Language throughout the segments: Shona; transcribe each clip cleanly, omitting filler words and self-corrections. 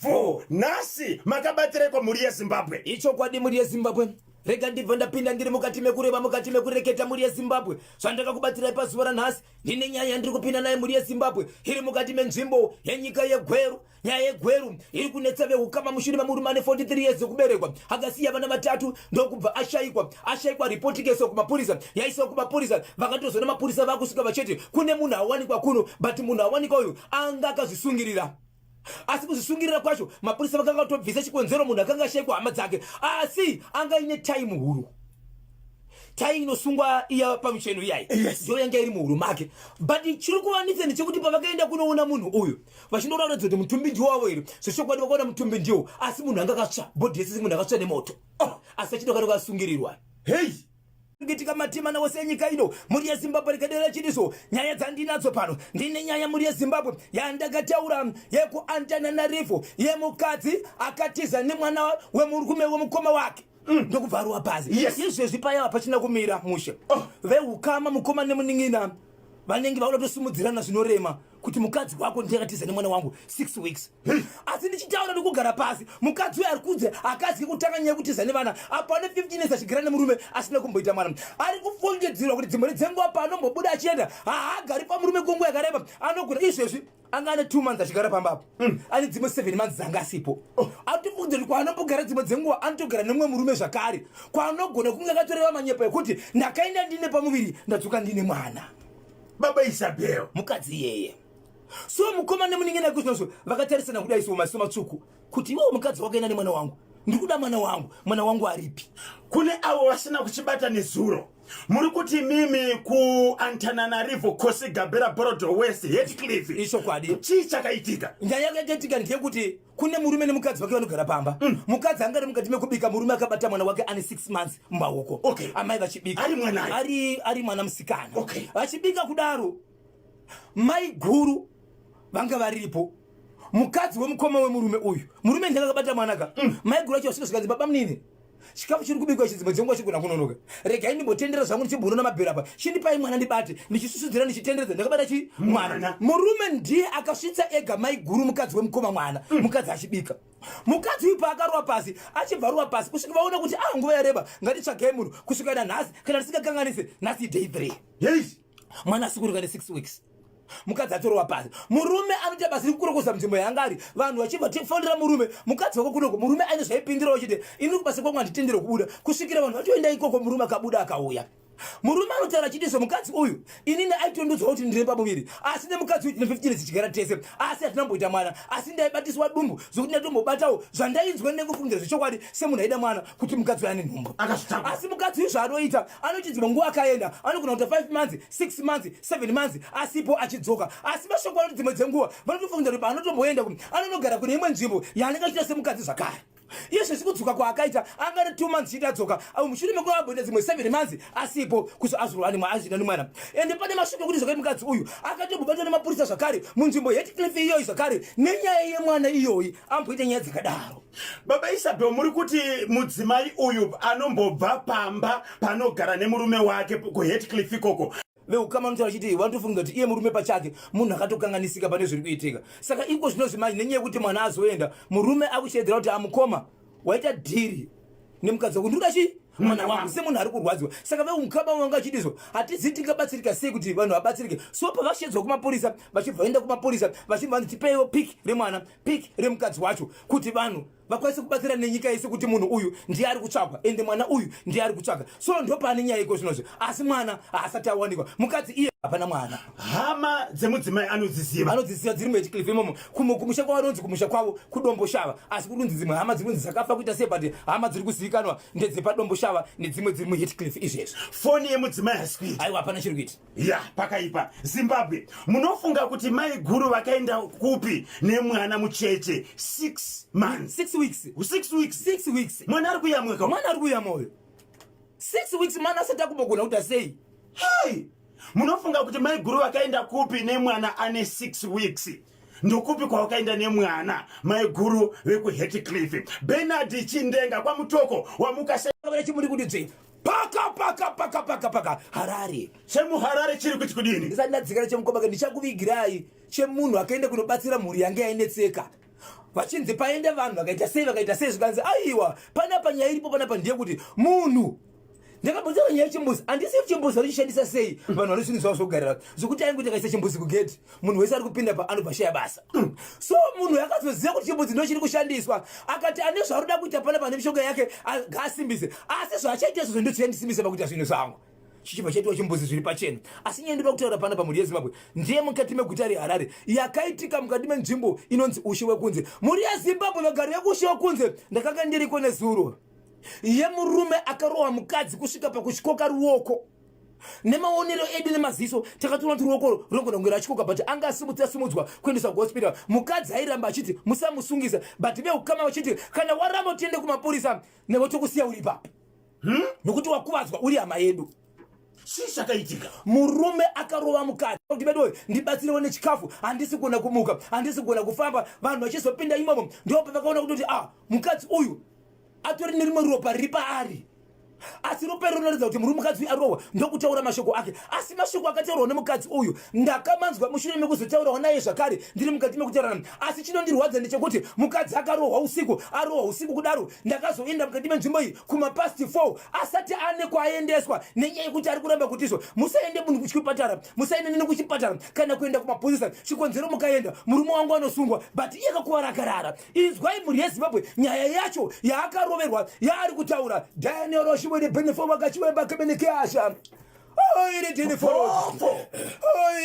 bvu. Nhasi makabatireko mhuri yeZimbabwe? Ichokwadi mhuri yeZimbabwe. Rega ndibva ndapinda ndiri mukati mekureva, mukati mekureketa mhuri yeZimbabwe. Zvandakakubatirai pazuva ranhasi, ndine nyaya yandiri kupinda nayo mhuri yeZimbabwe. Iri mukati menzvimbo yenyika yeGweru. Nyaya yeGweru iri kunetsa vehukama mushure memurume ane 43 years dzekuberekwa akasiya vana vatatu ndokubva ashaikwa. Ashaikwa ripoti ikaiswa kumapurisa, yaiswa kumapurisa vakatozoona mapurisa vakusvika vachiti kune munhu awanikwa kuno, but munhu awanikwa uyu anga akazvisungirira. Asi kuzvisungirira kwacho mapurisa vakanga vatobvisa chikonzero, munhu akanga ashaikwa hama dzake, asi anga aine tai muhuro, tai inosungwa iya pamucheno iyai, ndiyo yanga iri muhuro make. But chiri kuvanetsa ndechekuti pavakaenda kunoona munhu uyu vachindoratidza kuti mutumbi ndiwo wavo here, zvechokwadi vakaona mutumbi ndiwo, asi munhu anga akatsva bhodhi yese, munhu akatsva nemoto. Oh, asi achida kana kasungirirwa. Hei! Kuitika matima wose enyika ino mhuri yeZimbabwe rikadera chiriso nyaya dzandinadzo pano. Ndine nyaya mhuri yeZimbabwe yandakataura yekuAntananarivo yemukadzi akatiza nemwana wemurume wemukoma wake ndokubva arowa pasi. Izvezvi paya pachina kumira mushe. Veukama mukoma nemunin'ina vanenge vauda kutosimudzirana zvinorema kuti mukadzi wako ndiye akatiza nemwana wangu 6 weeks. Asi ndichitaura ndikugara pasi, mukadzi uyo ari kunze akazwi kutanga nyaya yekutiza nevana apo ane 15 years achigara nemurume asina kumboita mwana. Ari kufungidzirwa kuti dzimwe dzenguva paanombobuda achienda haagari pamurume kwenguva yakareba, anogona izvezvi anga ane 2 months achigara pamba apo, ane dzimwe 7 months dzanga asipo. Anotofungidzira kuti kwaanombogara dzimwe dzenguva anotogara nemumwe murume zvakare, kwaanogona kunge akatoreva manyepo ekuti ndakaenda ndine pamuviri ndadzoka ndine mwana. Baba Isabel, mukadzi iyeye. So mukoma nemunin'ina kuzvinozvo vakatarisana kudai so maziso matsvuku kuti iwewo mukadzi wakaenda nemwana wangu, ndikuda mwana wangu, mwana wangu aripi? Kune avo vasina kuchibata nezuro, muri kuti mimi kuAntananarivo, Kosi Gabera, Borodo West, Hatcliffe. Ichokwadi. Chii chakaitika? Nyaya yakaitika ndeyekuti kune murume nemukadzi wake vanogara pamba. Mukadzi anga ari mukati mekubika, murume akabata mwana wake ane 6 months mumaoko. Amai vachibika. Ari mwana? Ari mwana musikana. Vachibika kudaro, mai guru vanga varipo, mukadzi wemukoma wemurume uyu. Murume ndiye akabata mwana ka. Mai guru acho vasvika zvikanzi, baba munini, chikafu chiri kubikwa ichi dzimwe dzenguva chigona kunonoka, regai ndimbotendera zvangu ndichimboona mabhero apa, chindipai mwana ndibate. Ndichisusudzira ndichitenderedza ndakabata chi mwana. Murume ndiye akasvitsa ega mai guru mukadzi wemukoma mwana. Mukadzi achibika. Mukadzi uyu paakarova pasi, achibva rova pasi kusvika vaona kuti ah, nguva yareba, ngatitsvagei munhu. Kusvika nanhasi, kana tisingakanganise, nhasi day 3. Mwana asikurika ne 6 weeks, mukadzi atorova pasi. Murume anoita basa rekukurokoza munzvimbo yaanga ari. Vanhu vachibva tifonera murume, mukadzi wako kunoko. Murume aine zvaipindirawo chete, ini kubasa kwangu handitendere kubuda kusvikira vanhu vatoenda ikoko. Murume akabuda akauya. Murume anotaura achiti so mukadzi uyu inini aitondudzwa kuti ndine pamuviri, asi nemukadzi uyu tine 15 years tichigara tese, asi hatinamboita mwana. Asi ndaibatiswa dumbu zvokuti ndatombobatawo zvandainzwa nekufungira zvechokwadi semunhu aida mwana kuti mukadzi uyu ane nhumbu. Akazvitambura. Asi mukadzi uyu zvaanoita, anoti dzimwe nguva akaenda anogona kuita 5 months, 6 months, 7 months asipo, achidzoka. Asi mashoko anoti dzimwe dzenguva vanotofungira kuti paanotomboenda anonogara kune imwe nzvimbo yaanenge achiita semukadzi zvakare. Izvezvi kudzoka kwaakaita anga ari 2 months chete adzoka, avo mushure mekuva amboita dzimwe 7 months asipo, kuzi azorwa azvina nemwana. Ende pane mashoko ekuti zvakare mukadzi uyu akatombobatwa nemapurisa zvakare munzvimbo yeHatcliffe iyoyi zvakare nenyaya yemwana iyoyi, amboita nyaya dzakadaro. Baba Isabel, muri kuti mudzimai uyu anombobva pamba panogara nemurume wake kuHatcliffe ikoko? Veukama vanotaura vachiti vanotofunga kuti iye murume pachake munhu akatokanganisika pane zviri kuitika. Saka iko zvino zvimanje nenyaya yekuti mwana azoenda, murume akushedzera kuti amukoma waita dhiri nemukadzi wako, ndikuda chii mwana wangu, semunhu ari kurwadziwa. Saka veukama vanga vachidizvo, hatizivi tingabatsirika sei kuti vanhu vabatsirike. So pavashedzwa kumapurisa, vachibva vaenda kumapurisa vachibva vanzi tipeiwo pik remwana, pik remukadzi wacho, kuti vanhu vakwanise kubatsira nenyika yese kuti munhu uyu ndiye ari kutsvagwa, ende mwana uyu ndiye ari kutsvaga. So ndopane nyaya iko zvinozvi, asi mwana haasati awanikwa, mukadzi iye hapana mwana. Hama dzemudzimai anodziziva? Anodziziva, dziri muHatcliffe imomo. Kumusha kwavo anonzi kumusha kwavo kuDomboshava, asi kuri kunzi dzimwe hama dziri kunzi dzakafa kuita sei, but hama dziri kuzivikanwa ndedzepaDomboshava nedzimwe dziri muHatcliffe izvezvi. Foni yemudzimai haisi kuita? Aiwa, hapana chiri kuita. Ya, pakaipa. Zimbabwe, munofunga kuti mai guru vakaenda kupi nemwana mucheche 6 months? 6 weeks. 6 weeks. 6 weeks. Mwana ari kuyamweka. Mwana ari kuyamwa uyo 6 weeks, mwana asati akumbogona kuita sei. Hai, munofunga kuti mai guru vakaenda kupi nemwana ane 6 weeks? Ndokupi kwavakaenda nemwana mai guru vekuHatcliffe? Bernard Chindenga kwaMutoko, wamuka sei? Chimuri kuti dzve paka paka paka paka paka Harare. Chemuharare chiri kuti kudini? Ndisati ndadzikana chemukomaka, ndichakuvigirai chemunhu akaenda kunobatsira mhuri yange yainetseka. Vachinzi paenda vanhu vakaita sei, vakaita sei, zvikanzi aiwa, panapa nyaya iripo panapa ndeyekuti munhu ndakabvunza nyaya yechimbuzi, handisi chimbuzi varichishandisa sei vanhu vanosvini zvavo zvokugarira, zvekuti ainge takaisa chimbuzi kugeti, munhu wese ari kupinda pa anobva shaya basa. So munhu akazoziva kuti chimbuzi ndo chiri kushandiswa, akati ane zvaari kuita panapa nemishonga yake ngaasimbise, asi zvaachaita izvozvo ndo chandisimbise pakuita zvinhu zvangu. Chichibva chaitwa chimbuzi zviri pachena. Asi nyaya ndoda kutaura pana pamhuri yeZimbabwe ndiye mukati meguta reHarare, yakaitika mukati menzvimbo inonzi Ushe Wekunze. Mhuri yeZimbabwe, vagari vekuUshe Wekunze, ndakanga ndiriko nezuro yemurume akarohwa mukadzi kusvika pakutyoka ruoko. Nemaonero edu nemaziso takatoona kuti ruoko runogona kunge ratyoka, but anga asimudzwa simudzwa kuendeswa kuhospital. Mukadzi airamba achiti musamusungisa, but veukama vachiti kana waramba utiende kumapurisa nevo tokusiya uri ipapo, Nokuti wakuvadzwa uri hama yedu. Chii chakaitika? Murume akarova mukadzi kuti bedoyo ndibatsirewo nechikafu, handisi kugona kumuka, handisi kugona kufamba. Vanhu vachizopinda imomo ndipo pavakaona kutoti ah, mukadzi uyu atori nerimwe ropa riri paari, asi ropa iri rinoratidza kuti murume mukadzi uyu arohwa. Ndokutaura mashoko ake, asi mashoko akataurwa nemukadzi uyu ndakamanzwa mushure mekuzotaurawo naye zvakare ndiri mukati mekutaurana. Asi chinondirwadza ndechekuti mukadzi akarohwa usiku, arohwa usiku kudaro, ndakazoenda mukati menzvimbo iyi kumapast 4 asati ane kwaaendeswa, nenyaya yekuti ari kuramba kuti izvo musaende munhu kuchipatara, musaende neni kuchipatara kana kuenda kumapurisa. Chikonzero, mukaenda murume wangu anosungwa, but iye akakuvara akarara. Inzwai mhuri yeZimbabwe nyaya yacho yaakaroverwa yaari kutaura. Daniel Roshimwene Benefo vakachiwemba kebenekeasha iri dinifo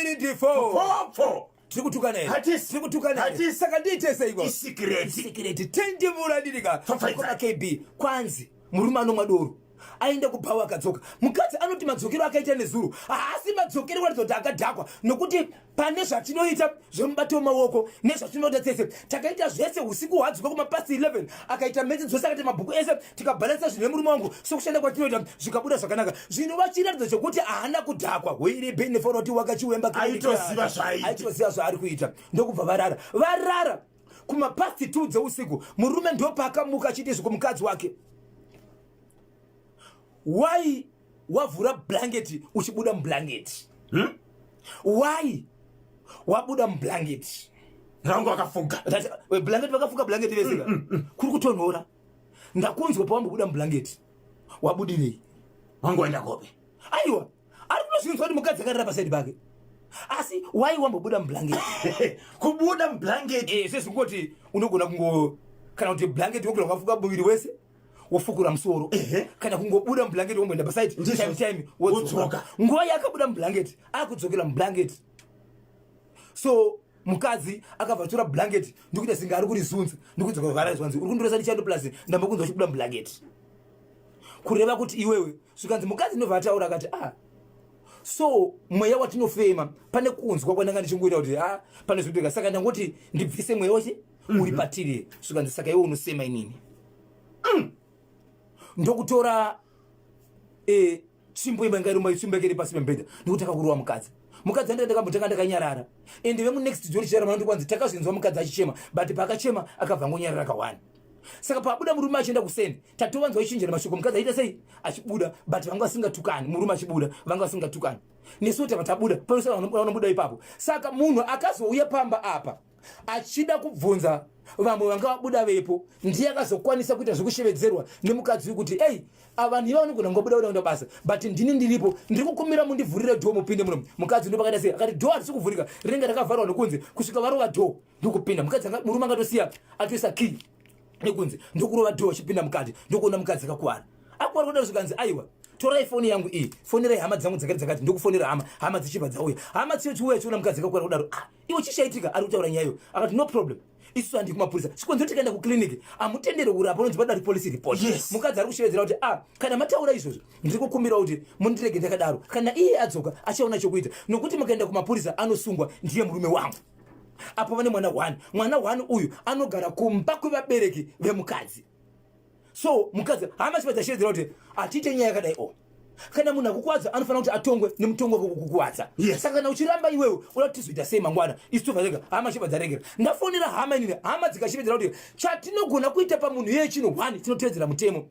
iri difo. Tiri kutukana here? Hatisi. Tiri kutukana here? Hatisi. Saka ndiite seiko? Isikireti. Isikireti tendivura ndirika. Pfapfaidza. Koma KB kwanzi murume anomwa doro aenda kubhawa akadzoka. Mukadzi anoti madzokero akaita nezuro haasi madzokero kuratidza kuti akadhakwa, nokuti pane zvatinoita zvemubato wemaoko nezvatinoita tsese takaita zvese usiku hwadzoka kumapasi 11, akaita metsi dzose, akaita mabhuku ese, tikabhalansa zvinhu nemurume wangu sokushanda kwatinoita, zvikabuda zvakanaka, zvinova chiratidzo chokuti haana kudhakwa. Hwiri beneforoti wakachiwemba. Aitoziva zvaaita. Aitoziva zvaari kuita. Ndokubva varara, varara kumapasti 2 dzeusiku, murume ndopaakamuka achiita izvo kumukadzi wake: "Why wavhura blanket uchibuda mublanket? Why wabuda mublanket?" Rangu akafuga. Blanket, vakafuka blanket vese ka. Kuri kutonhora, ndakunzwa pawambobuda mublanket, wabudirei? Wangu waenda kope. Aiwa, ari kutozvinzwa kuti mukadzi akarara pasaidi pake, asi wai wambobuda mublanket? Kubuda mublanket. Sezvingoti unogona kungo kana kuti blanket wogona wakafuka muviri wese, wofukura musoro, kana kungobuda mublanket womboenda pasaidi. Ndizvo. Time time wodzoka. Wodzoka. Nguva yakabuda mublanket akudzokera mublanket, so mukadzi akabva atora blanket ndikuita singe ari kurizunza, ndikudzoka varaizwanzi, "Uri kundoresa nechando, plus ndambokunzwa uchibuda mublanket, kureva kuti iwewe." Zvikanzi mukadzi ndobva ataura akati, "Ah, so mweya watinofema pane kunzwa kwandanga ndichingoita kuti a pane zvinoitika, saka ndangoti ndibvise mweya wachi uri patiri." Zvikanzi, "Saka iwe unosema inini." Ndokutora tsvimbo imwe irimo, tsvimbo yake iri pasi pemubhedha, ndokutanga kurova mukadzi. Mukadzi andika ndakambotanga ndakanyarara, ende vemunext door chara vanoti kwanzi takazvinzwa mukadzi achichema, but paakachema akabva angonyarara kawani. Saka pabuda murume achienda kuseni, tatovanzwa ichinjana mashoko, mukadzi achiita sei achibuda, but vanga vasingatukani. Murume achibuda vanga vasingatukani, nesuwo tava tabuda panosara vanobuda ipapo. Saka munhu akazouya pamba apa achida kubvunza vamwe vanga vabuda vepo, ndiye akazokwanisa kuita zvekushevedzerwa nemukadzi uyu kuti, "Ei, vanhu iva vanogona kungobuda kuda kuenda basa, but ndini ndiripo, ndiri kukumbira mundivhurire door mupinde muno." Mukadzi ndo pakaita sei, akati door harisi kuvhurika, rinenge rakavharwa nokunze kusvika varova door ndokupinda. Mukadzi murume angatosiya atoisa key nekunze, ndokurova door achipinda mukati, ndokuona mukadzi akakuvara, akuvara kudaro. Zvikanzi, "Aiwa, torai foni yangu iyi, fonerai hama dzangu dzakati dzakati." Ndokufonera hama, hama dzichibva dzauya. Hama dzichiuya chiona mukadzi akakuvara kudaro, "Ah, iwe, chichaitika?" Ari kutaura nyayo akati, "No problem, isusu handi kumapurisa. Chikonzero, tikaenda kukliniki hamutenderi kurapa, unonzi padari police report." Mukadzi ari kushevedzera kuti, "Ah, kana mataura izvozvo, ndiri kukumbira kuti mundirege ndakadaro. Kana iye adzoka achaona chokuita, nokuti mukaenda kumapurisa anosungwa ndiye murume wangu." Apo vane mwana 1, mwana 1 uyu anogara kumba kwevabereki vemukadzi. So mukadzi hama chibva dzashevedzera kuti hatiite nyaya yakadai o, kana munhu akukuvadza anofanira kuti atongwe nemutongo wekukukuvadza. Saka kana uchiramba iwewe, uda kuti tizoita sei mangwana? Isu tobva rega. Hama chibva dzaregera. Ndafonera hama inini, hama dzikashevedzera kuti chatinogona kuita pamunhu iyeye chinhu 1, tinotevedzera mutemo.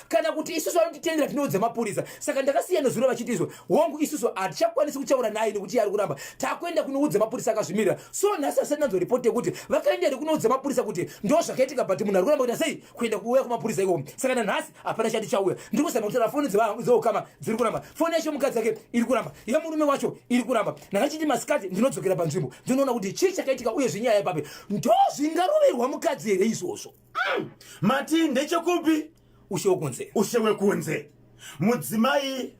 Kana kuti isusu vanotitendera tinoudza mapurisa. Saka ndakasiya nezuro vachiti izvo hongu isusu hatichakwanisi kutaura naye nekuti iye ari kuramba. Takuenda kunoudza mapurisa akazvimirira. So nhasi asati nanzwa report yekuti vakaenda here kunoudza mapurisa kuti ndo zvakaitika but munhu ari kuramba kuita sei kuenda kuuya kumapurisa ikoko. Saka nanhasi hapana chati chauya. Ndiri kuzama kutaura foni dzeukama dziri kuramba. Foni yacho mukadzi wake iri kuramba. Yemurume wacho iri kuramba. Ndakachiti masikati ndinodzokera panzvimbo ndinoona kuti chii chakaitika uye zvenyaya yepapi. Ndo zvingaroverwa mukadzi here izvozvo? Mati ndechekupi? Ushe wekunze. Ushe wekunze. Mudzimai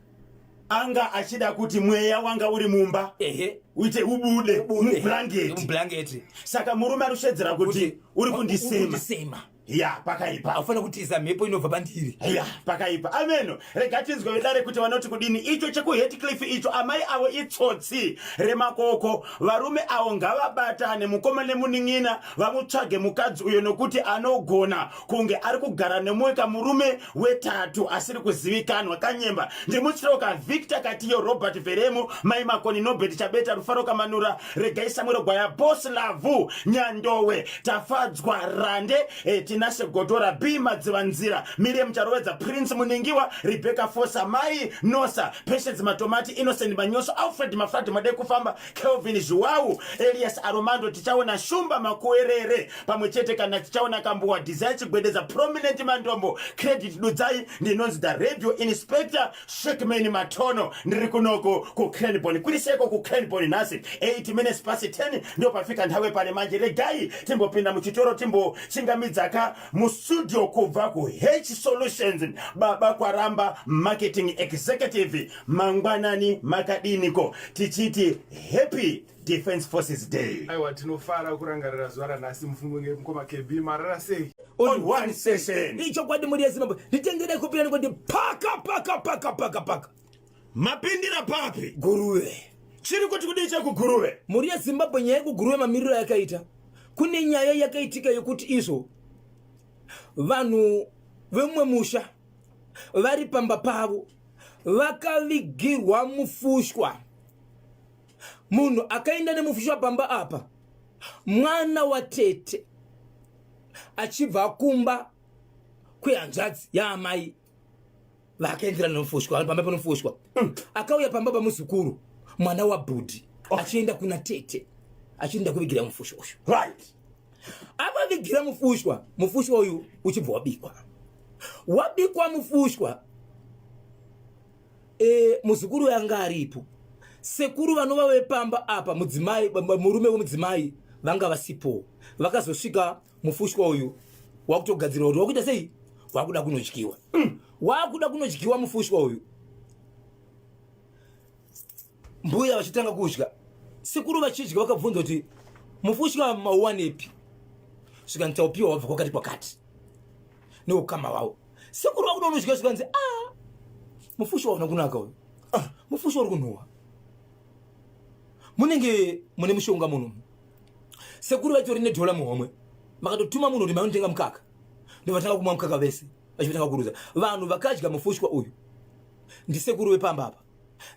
anga achida kuti mweya wanga uri mumba ehe uite ubude mublanketi. Mublanketi. Saka murume ari kushedzera kuti uri kundisema. Kundisema. Ya, pakaipa. Haufanira kutiza mhepo inobva pandiri. Ya, pakaipa. Ameno. Rega tinzwe vedare kuti vanoti kudini. Icho chekuHatcliffe icho amai avo itsotsi remakoko. Varume avo ngavabatane mukoma nemunin'ina vamutsvage mukadzi uyo nokuti anogona kunge ari kugara nemumwe kamurume wetatu asiri kuzivikanwa. Kanyemba ndimutsiroka Victor Katiyo Robert Veremu Mai Makoni Nobert Chabeta Rufaro Kamanura Regai Samuel Gwaya Boss Lavu Nyandowe Tafadzwa Rande Tinashe Gotora B Madzivanzira Miriam Charovedza Prince Muningiwa Rebecca Fosa Mai Nosa Patience Matomati Innocent Manyoso Alfred Mafrado Madekufamba Kelvin Zhuwau Elias Aromando Tichaona Shumba Makuerere pamwe chete kana Tichaona Kambuwa Desire Chigwedeza Prominent Mandombo Credit Dudzai. Ndinonzi the Radio Inspector Shekman Matono, ndiri kunoko kuCranborne. Kuri seko kuCranborne nhasi 8 minutes past 10 ndo pafika nthawe pane manje. Regai timbopinda muchitoro timbochingamidzaka mustudio kubva kuH Solutions. Baba Kwaramba Marketing Executive, mangwanani, makadiniko? Tichiti Happy Defense Forces Day. Aiwa, tinofara kurangarira zuva ranhasi mufungo mukoma KB marara sei? On one session. Ichokwadi mhuri yeZimbabwe, nditengerei kupira nekuti paka paka paka paka paka. Mapindira papi? Guruve. Chiri kuti kudii chekuGuruve? Mhuri yeZimbabwe, nyaya yekuGuruve mamiriro yakaita. Kune nyaya yakaitika yekuti izvo vanhu vemumwe musha vari pamba pavo vakavigirwa mufushwa. Munhu akaenda nemufushwa pamba apa mwana watete achibva kumba kwehanzvadzi yaamai vakaenderana nemufushwa pamba panofushwa. Akauya pamba pamuzukuru mwana wabhudhi achienda kuna tete achienda kuvigira mufushwa uyu. Avavigira mufushwa, mufushwa uyu uchibva wabikwa. Wabikwa mufushwa, muzukuru yanga aripo. Sekuru vanova vepamba apa mudzimai, murume wemudzimai vanga vasipo. Vakazosvika mufushwa uyu wakutogadzirwa kuti wakuita sei, wakuda kunodyiwa. Wakuda kunodyiwa mufushwa uyu. Mbuya vachitanga kudya, sekuru vachidya vakabvunza kuti mufushwa mauwanepi? Zvikanzi taupiwa wabva kwakati kwakati neukama hwavo. Sekuru vakuda unodya, zvikanzi mufushwa hauna kunaka uyu. Mufushwa uri kunhuhwa, munenge mune mushonga muno. Sekuru vaitori nedhola muhomwe, vakatotuma munhu kuti mainotenga mukaka. Ndovatanga kumwa mukaka vese vachitanga kuruza. Vanhu vakadya mufushwa uyu ndisekuru vepamba apa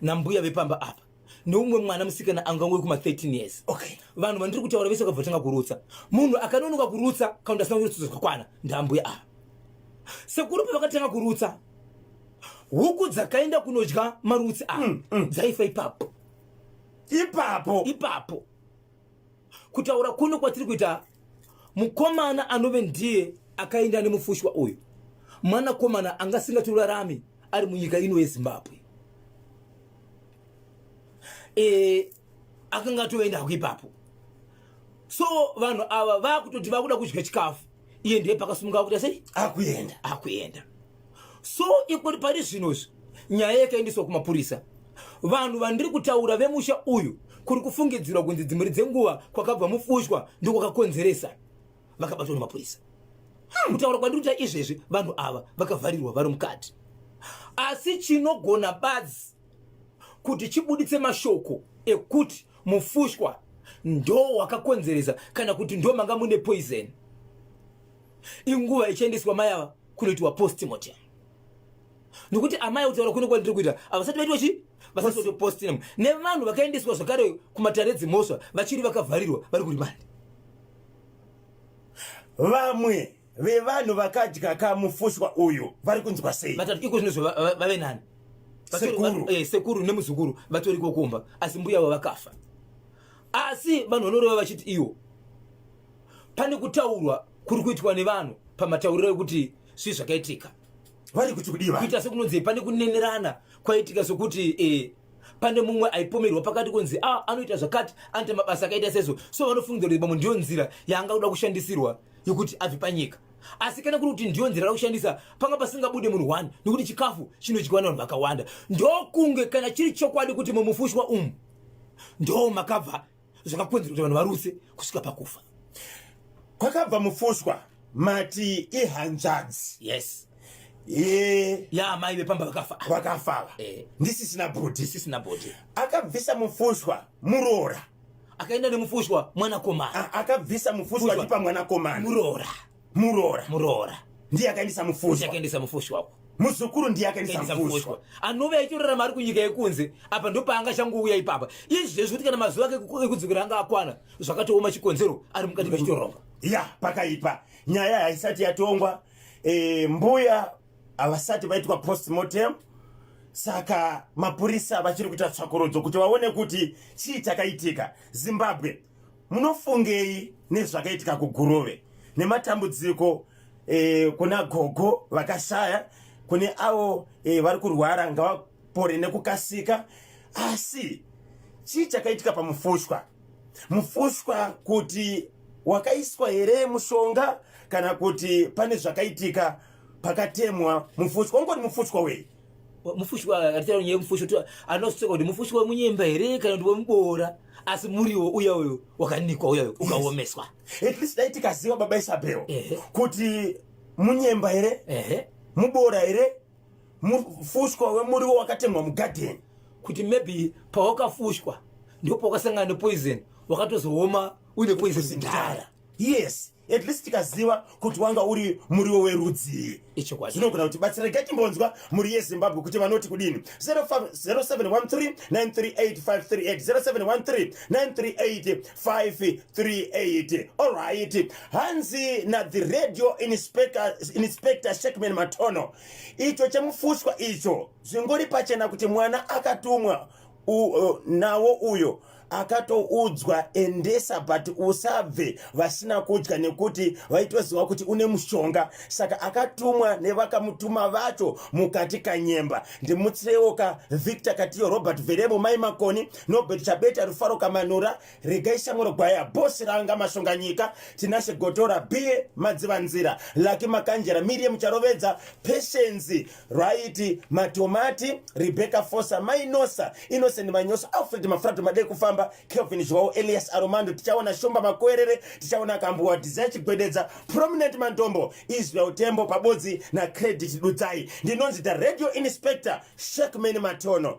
nambuya vepamba apa neumwe mwana musikana angangove kuma 13 years. Vanhu vandiri kutaura vese vakabva vatanga kurutsa. Munhu akanonoka kurutsa kana kuti asina kurutsa zvakakwana ndambuya ava. Sekuru pavakatanga kurutsa, huku dzakaenda kunodya marutsi ava dzaifa ipapo. Ipapo. Ipapo. Kutaura kuno kwatiri kuita, mukomana anove ndiye akaenda nemufushwa uyu, mwanakomana anga asingatorarami ari munyika ino yeZimbabwe. Akanga atoenda hako ipapo. So vanhu ava vakutoti vakuda kudya chikafu, iye ndiye pakasumuka akuita sei? Akuenda. Akuenda. So ikuri pari zvino izvi nyaya yakaendeswa kumapurisa. Vanhu vandiri kutaura vemusha uyu kuri kufungidzirwa kunzi dzimwe dzenguva kwakabva mufushwa ndokwakakonzeresa, vakabatwa nemapurisa. Kutaura kwandiri kuita izvezvi vanhu ava vakavharirwa vari mukati. Asi chinogona badzi kuti chibuditse mashoko ekuti mufushwa ndo wakakonzeresa kana kuti ndo manga mune poison, inguva ichiendeswa mai ava kunoitwa postmortem. Nokuti amai kutaura kuno kwandiri kuita havasati vaitwa chi vasati vaitwa postmortem. Nevanhu vakaendeswa zvakare kumatare edzimhosva vachiri vakavharirwa vari kurimandi. Vamwe vevanhu vakadya kamufushwa uyu vari kunzwa sei? Vatatu iko zvinozvo vave nani? Sekuru. Sekuru nemuzukuru vatoriko kumba, asi mbuya avo vakafa. Asi vanhu vanoreva vachiti iyo pane kutaurwa kuri kuitwa nevanhu pamatauriro ekuti zvii zvakaitika. Vari kuti kudiva kuita sekunonzi pane kunenerana kwaitika sokuti pane mumwe aipomerwa pakati kunzi anoita zvakati, anoita mabasa akaita sezvo. So vanofungidzira kuti pamwe ndiyo nzira yaanga kuda kushandisirwa yekuti abve panyika. Asi kana kuri kuti ndiyo nzira kushandisa, panga pasingabude munhu one, nekuti chikafu chinodyiwa nevanhu vakawanda. Ndokunge kana chiri chokwadi kuti mumufushwa umu ndo makabva zvakakonzera kuti vanhu varutse kusvika pakufa. Kwakabva mufushwa mati ihanzvadzi? Yes. Ye yaamai vepamba vakafa. Vakafava. Ndisisina bhodhi. Isisina bhodhi. Akabvisa mufushwa muroora? Akaenda nemufushwa mwanakomana. Akabvisa mufushwa Fushwa. achipa mwanakomana? Muroora. Muroora. Muroora. Ndiye akaendesa mufushwa? Akaendesa mufushwa uko. Muzukuru ndiye akaendesa akaendesa mufushwa? Mufushwa anove achitorarama ari kunyika yekunze. Apa ndopaangachangouya ipapa izvezvi kuti kana mazuva ake ekudzokera anga akwana, zvakatooma, chikonzero ari mukati mechitorongo. Ya, pakaipa. Nyaya haisati yatongwa. Mbuya havasati vaitwa postmortem, saka mapurisa vachiri kuita tsvakurudzo kuti vaone kuti chii chakaitika. Zimbabwe, munofungei nezvakaitika kuGuruve nematambudziko kuna gogo vakashaya, kune avo vari kurwara, ngavapore nekukasika. Asi chii chakaitika pamufushwa? Mufushwa kuti wakaiswa here mushonga, kana kuti pane zvakaitika pakatemwa mufushwa? Ungori mufushwa wei? Mufushwa atitaura nyaya yemufushwa, anosvika kuti mufushwa wemunyemba here kana kuti wemuboora, asi muriwo uya uyo wakanikwa, uya uyo ukaomeswa. At least dai tikaziva, baba Isabel, kuti munyemba here, muboora here, mufushwa wemuriwo wakatemwa mugadheni. Kuti maybe pawakafushwa ndipo pawakasangana nepoison, wakatozooma uine poison kudhara. Yes, at least tikaziva kuti wanga uri muriwo werudzii. Ichokwadi. Zvinogona kuti batsira. Regai timbonzwa mhuri yeZimbabwe kuti vanoti kudini. 0713 938 538, 0713 938 538. Alright, hanzi na the radio inspector Shekman Matono, icho chemufushwa icho zvingori pachena kuti mwana akatumwa nawo uyo akatoudzwa endesa, but usabve vasina kudya, nekuti vaitoziva kuti une mushonga. Saka akatumwa nevakamutuma vacho mukati kanyemba. Ndimutsirewoka Victor Katiyo, Robert Veremo, Mai Makoni, Nobert Chabeta, Rufaro Kamanura, Regai Shamwero Gwaya, Bosi Ranga Mashonganyika, Tinashe Gotora, Biye Madzivanzira, Laki Makanjera, Miriam Charovedza, Patience Right Matomati, Rebecca Fosa, Mainosa Innocent Manyosa, Alfred Mafrato, Madei Kufamba, Kelvin Joao, Elias Aromando, tichaona Shumba Makwerere, tichaona Kambuwa Desire Chigwededza, Prominent Mandombo, Israel Tembo pabodzi naCredit Dudzai. Ndinonzi the radio inspector Shekman Matono.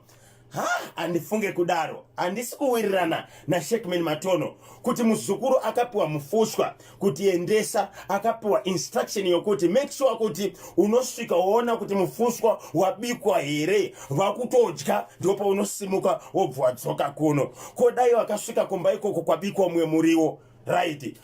Ha, handifunge kudaro. Handisi kuwirirana naShekman Matono kuti muzukuru akapiwa mufushwa kuti endesa, akapiwa instruction yokuti make sure kuti unosvika woona kuti mufushwa wabikwa here, vakutodya, ndipo paunosimuka wobva wadzoka kuno. Ko dai wakasvika kumba ikoko kwabikwa mumwe muriwo, right?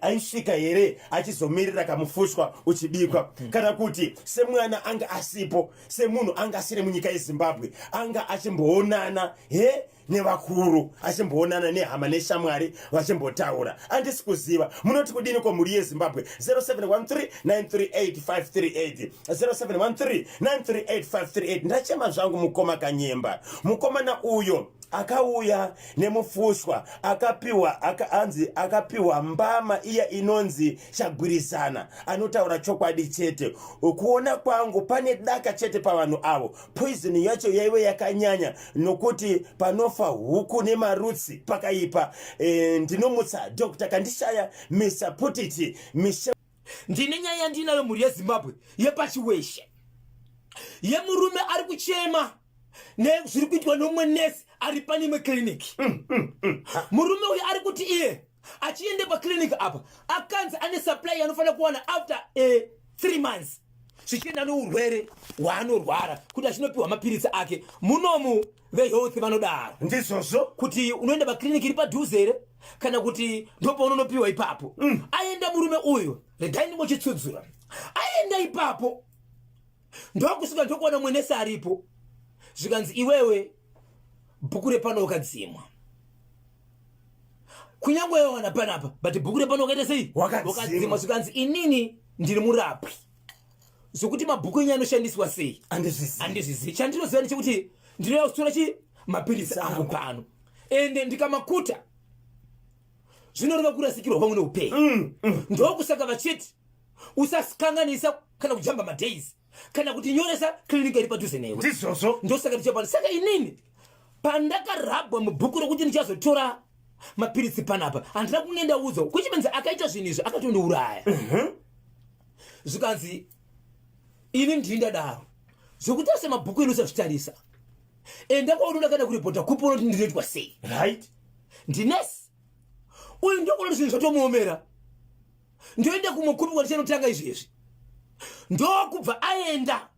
Aisvika here achizomirira kamufushwa uchibikwa? Kana kuti semwana anga asipo, semunhu anga asiri munyika yeZimbabwe, anga achimboonana he nevakuru, achimboonana nehama neshamwari vachimbotaura? Handisi kuziva. Munoti kudini ko, mhuri yeZimbabwe? 0713 938 538, 0713 938 538. Ndachema zvangu mukoma Kanyemba. Mukomana uyo akauya nemufushwa akapiwa anzi akapiwa mbama iya inonzi chagwirizana. Anotaura chokwadi chete. Kuona kwangu pane daka chete pavanhu avo. Poison yacho yaive yakanyanya, nokuti panofa huku nemarutsi pakaipa. Ndinomutsa Dr Kandishaya, Mr Putiti, Michel. Ndine nyaya yandinayo, mhuri yeZimbabwe, yepaChiweshe, yemurume ari kuchema nezviri kuitwa nomumwe nesi ari pane imwe kiriniki. Murume uyu ari kuti iye achiende pakiriniki apa akanzi ane supply yanofanira kuwana after 3 months, zvichienda nourwere hwaanorwara, kuti achinopiwa mapiritsi ake munomu. Vehealth vanodaro. Ndizvozvo. Kuti unoenda pakliniki iri padhuze here kana kuti ndopaunonopiwa ipapo. Aenda murume uyu, regai ndingochitsudzura. Aenda ipapo ndokusvika ndokuona mwenesi aripo, zvikanzi iwewe bhuku repano wakadzimwa, kunyange wawana panapa, but bhuku repano wakaita sei? Wakadzimwa. Zvikanzi inini ndiri murapwi, zvokuti mabhuku enyu anoshandiswa sei Handizvizivi. Handizvizivi. Chandinoziva ndechekuti ndinoya kutora chi mapiritsi angu pano, ende ndikamakuta zvinoreva kurasikirwa kwangu neupenyu. Ndokusaka vachiti usakanganisa kana kujamba madays kana kuti nyoresa clinic iri padhuze newe. Ndizvozvo. Ndosaka tichapano. Saka inini pandakarabwa mubhuku rokuti ndichazotora mapiritsi panapa, handina kunge ndaudzwa kuchimenzi akaita zvinhu izvi akatondiuraya. Zvikanzi ini ndini ndadaro, zvekutarisa mabhuku enu usazvitarisa, enda kwaunoda kana kuripota kupi, unoti ndinoitwa sei. Ndinesi uyu, ndokuona kuti zvinhu zvatomuomera, ndoenda kumwe kupi kwandichanotanga izvezvi? Ndokubva aenda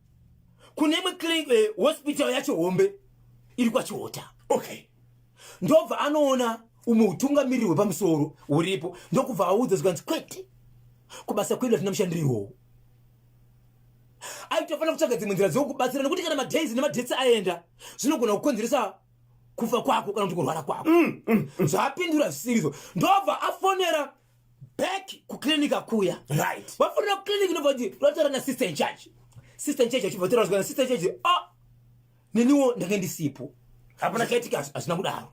kune imwe hospital yacho hombe iri kwaChihota. Ndobva anoona umwe utungamiriri hwepamusoro huripo, ndokubva audza, zvikanzi kwete, kubasa kwedu hatina mushandiri iwowo. Aitofanira kutsvaga dzimwe nzira dzekukubatsira, nekuti kana madays nemadates aenda zvinogona kukonzeresa kufa kwako kana kuti kurwara kwako. Zvaapindura zvisirizvo, ndobva afonera back kuclinic akuya. Vafonera kuclinic, ndobva kuti vataura nasister in charge. Sister in charge achibva taura, zvikanzi sister in charge, ah, neniwo ndange ndisipo. Hapana. Zvakaitika hazvina kudaro.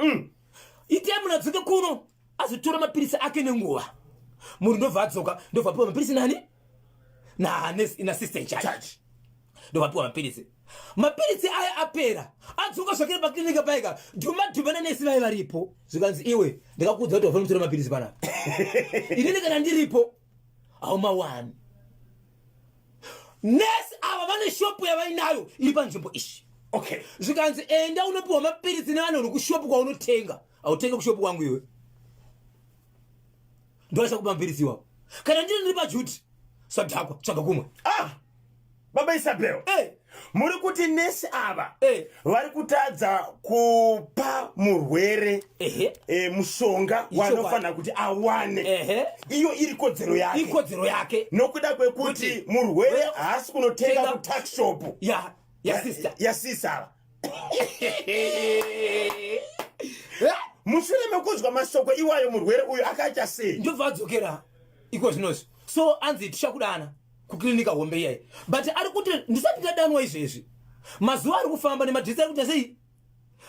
Itai munhu adzoke kuno azotora mapiritsi ake nenguva. Munhu ndobva adzoka, ndobva apiwa mapiritsi nani? Nasister in charge. Charge. Ndobva apiwa mapiritsi. Mapiritsi aya apera, adzoka zvakare paklinika paika dhuma dhuma nanesi vai varipo, zvikanzi iwe, ndakakuudza kuti wafanira kutora mapiritsi panapa, inini kana ndiripo haumawani. Nesi ava vane shopu yavainayo iri panzvimbo iyi. Zvikanzi enda unopiwa mapiritsi nevanhu vari kushopu kwaunotenga. Hautenge kushopu kwangu iwe, ndoachakupa mapiritsi iwawo. Kana ndiri paduty, sadhakwa, tsvaga kumwe. Ah, baba Isabel, muri kuti nesi ava vari kutadza kupa murwere mushonga wanofanira kuti awane, iyo iri kodzero yake? Ikodzero yake. Nokuda kwekuti murwere haasi kunotenga kutuckshop ya sister. Yasisi ava. Mushure mekunzwa mashoko iwayo, murwere uyu akaita sei? Ndobva adzokera iko zvinozvi. So anzi tichakudana kuklinika hombe iyayi, but ari kuti ndisati ndadanwa izvezvi, mazuva ari kufamba nemadates ari kuita sei,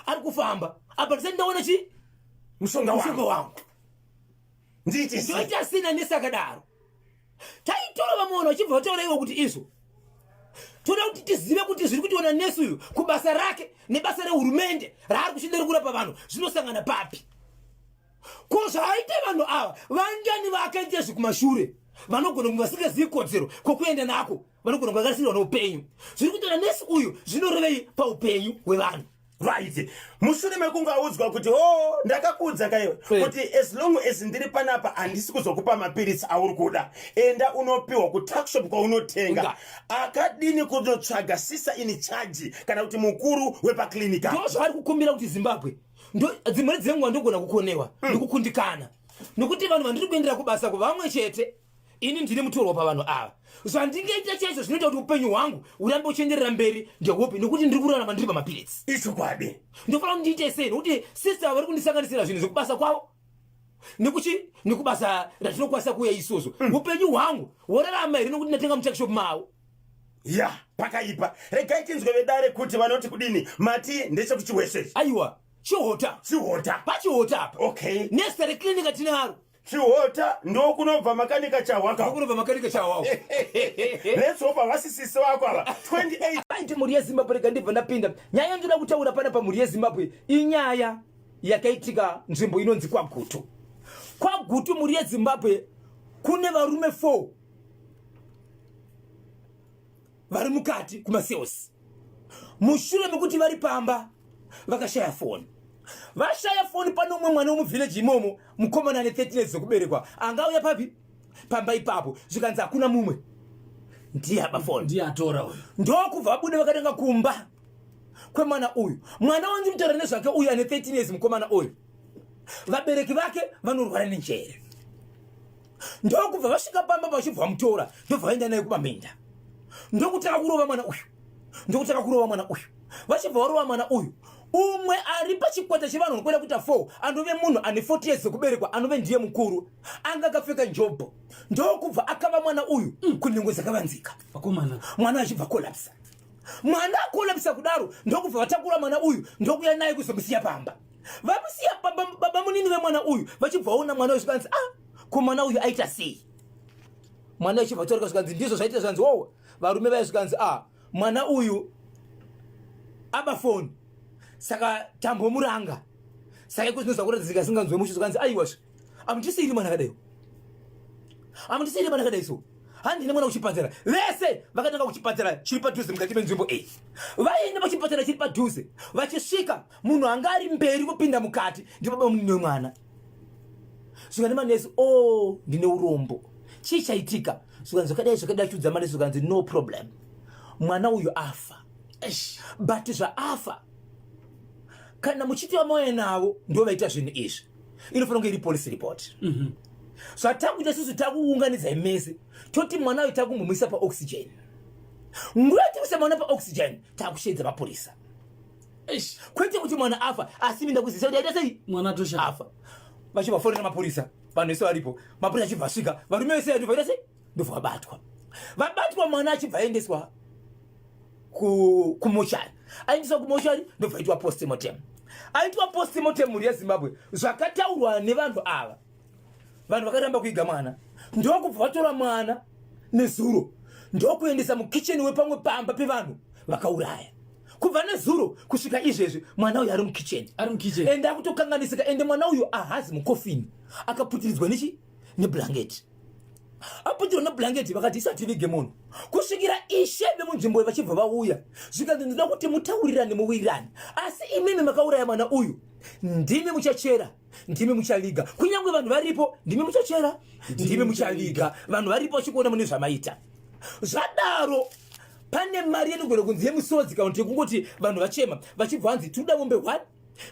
ari kufamba apa, ndisati ndaona chi mushonga mushonga wangu wangu. Ndiite sei? Ndoita sina nesi akadaro. Taitora vamwe vanhu vachibva vataura ivo kuti izvo toda kuti tizive kuti zviri kutiona nesi uyu kubasa rake nebasa rehurumende raari kushanda rekurapa vanhu zvinosangana papi? Ko zvaaita vanhu ava, vangani vaakaita izvi kumashure vanogona kunge vasingazivi kodzero kwokuenda nako, vanogona kunge vakarasirwa neupenyu? Zviri kutaura nesi uyu zvinorevei paupenyu hwevanhu? Right, mushure mekunge audzwa kuti o oh, ndakakuudza kaiwe kuti as long as ndiri panapa handisi kuzokupa mapiritsi auri kuda, enda unopiwa kutuckshop kwaunotenga, akadini kunotsvaga sister in charge kana kuti mukuru wepaklinika? Ndo zvaari kukumbira kuti Zimbabwe, dzimwe dzenguva ndogona kukonewa nekukundikana, nokuti vanhu vandiri kuendera kubasa kuvamwe chete, ini ndine mutorwa pavanhu ava. Zvandingaita chaizvo zvinoita kuti upenyu hwangu urambe uchienderera mberi ndeupi? Nokuti ndiri kurarama ndiri pamapiritsi. Ichokwadi. Ndofanira kuti ndiite sei? Nokuti sister vari kundisanganisira zvinhu zvekubasa kwavo nekuchi nekubasa ratinokwanisa kuuya isusu. Upenyu hwangu worarama here nokuti ndatenga mutuckshop mavo? Ya, pakaipa. Regai tinzwe vedare kuti vanoti kudini. Mati ndechekuChiweshe? Aiwa, Chihota. Chihota. PaChihota apa. Nesta reklinika tinaro. Chihota ndokunobva makanika Chahwaka. Kunobva makanika Chahwako. Let's hope havasisisi vako ava 28. Aiti mhuri yeZimbabwe, rega ndibva ndapinda nyaya yandinoda kutaura pana pamhuri yeZimbabwe. Inyaya yakaitika nzvimbo inonzi kwaGutu. KwaGutu, mhuri yeZimbabwe, kune varume 4 vari mukati kumacells mushure mekuti vari pamba vakashaya foni. Vashaya foni, pane umwe mwana wemuvhileji imomo, mukomana ane 13 years dzekuberekwa, angauya papi pamba ipapo, zvikanzi hakuna mumwe, ndiye aba foni. Ndiye atora uyu. Ndokubva vabuda vakatanga kumba. kwemwana uyu. Mwana wandiri kutaura nezvake uyu ane 13 years, mukomana uyu, vabereki vake vanorwara nenjere. Ndokubva vasvika pamba, vachibva vamutora, ndobva vaenda naye kumaminda, ndokutanga kurova mwana uyu, ndokutanga kurova mwana uyu. Vachibva varova mwana uyu, umwe ari pachikwata chevanhu vanokwenda kuita 4, anove munhu ane 40 years dzekuberekwa, anove ndiye mukuru, anga akapfeka njobho, ndokubva akava mwana uyu kunhengo dzakavanzika. Vakomana. Mwana achibva kolapsa. Mwana akolapsa kudaro, ndokubva vatakura mwana uyu, ndokuya naye kuzomusiya pamba. Vamusiya pamba, baba munini vemwana uyu vachibva vaona mwana uyu, zvikanzi, "Ah, ko mwana uyu aita sei?" Mwana achibva taurika, zvikanzi ndizvo zvaita. Zvikanzi, "Oh." Varume vaya zvikanzi, "Ah, mwana uyu aba foni, saka tambomuranga." Saka iko zvinoza kuratidzika singanzwe mushe. Zvikanzi, "Aiwazve, amutisiyiri mwana akadai, amutisiyiri mwana akadai." So handine mwana kuchipatara. Vese vakatanga kuchipatara chiri padhuze mukati menzvimbo iyi. Vaenda pachipatara chiri padhuze, vachisvika, munhu anga ari mberi kupinda mukati ndibaba munini wemwana. Svika nemanesi, "O oh, ndine urombo, chii chaitika?" Zvikanzi zvakadai zvakadai. Chiudza manesi, zvikanzi, "No problem, mwana uyu afa, but zvaafa, kana muchiti vamauya navo ndo vaita zvinhu izvi, inofanira kunge iri police report. Zvatakuita isusu, takuunganidzai mese, toti mwana uyu takumbomuisa paoxygen. Nguva yatikuisa mwana paoxygen, takusheedza mapurisa. Kwete kuti mwana afa, asi minda kuzivisa kuti aita sei." Mwana tosha. Afa. Vachibva fonera mapurisa, vanhu vese varipo. Mapurisa achibva asvika, varume vese ndobva vaita sei, ndobva vabatwa. Vabatwa, mwana achibva aendeswa kumochari. Aendeswa kumochari, ndobva aitwa postmortem. Aitwa postmortem, mhuri yeZimbabwe, zvakataurwa nevanhu ava, vanhu vakaramba kuiga mwana, ndokubva vatora mwana nezuro, ndokuendesa mukicheni wepamwe pamba pevanhu vakauraya. Kubva nezuro kusvika izvezvi, mwana uyu ari mukicheni. Ari mukicheni. Ende akutokanganisika. Ende mwana uyu ahazi mukofini, akaputiridzwa nechi neblanketi, aputirwa neblanketi. Vakati, "Isati vige munhu kusvikira ishe vemunzvimbo vachibva vauya." Zvikanzi, "Ndinoda kuti mutaurirane, muwirirane, asi imimi makauraya mwana uyu, ndimi muchachera, ndimi muchaviga. Kunyange vanhu varipo, ndimi muchachera, ndimi muchaviga, vanhu varipo vachikuona mune zvamaita." Zvadaro, pane mari yenogona kunzi yemusodzi kana kuti yekungoti vanhu vachema, vachibva vanzi, "Tinoda mombe 1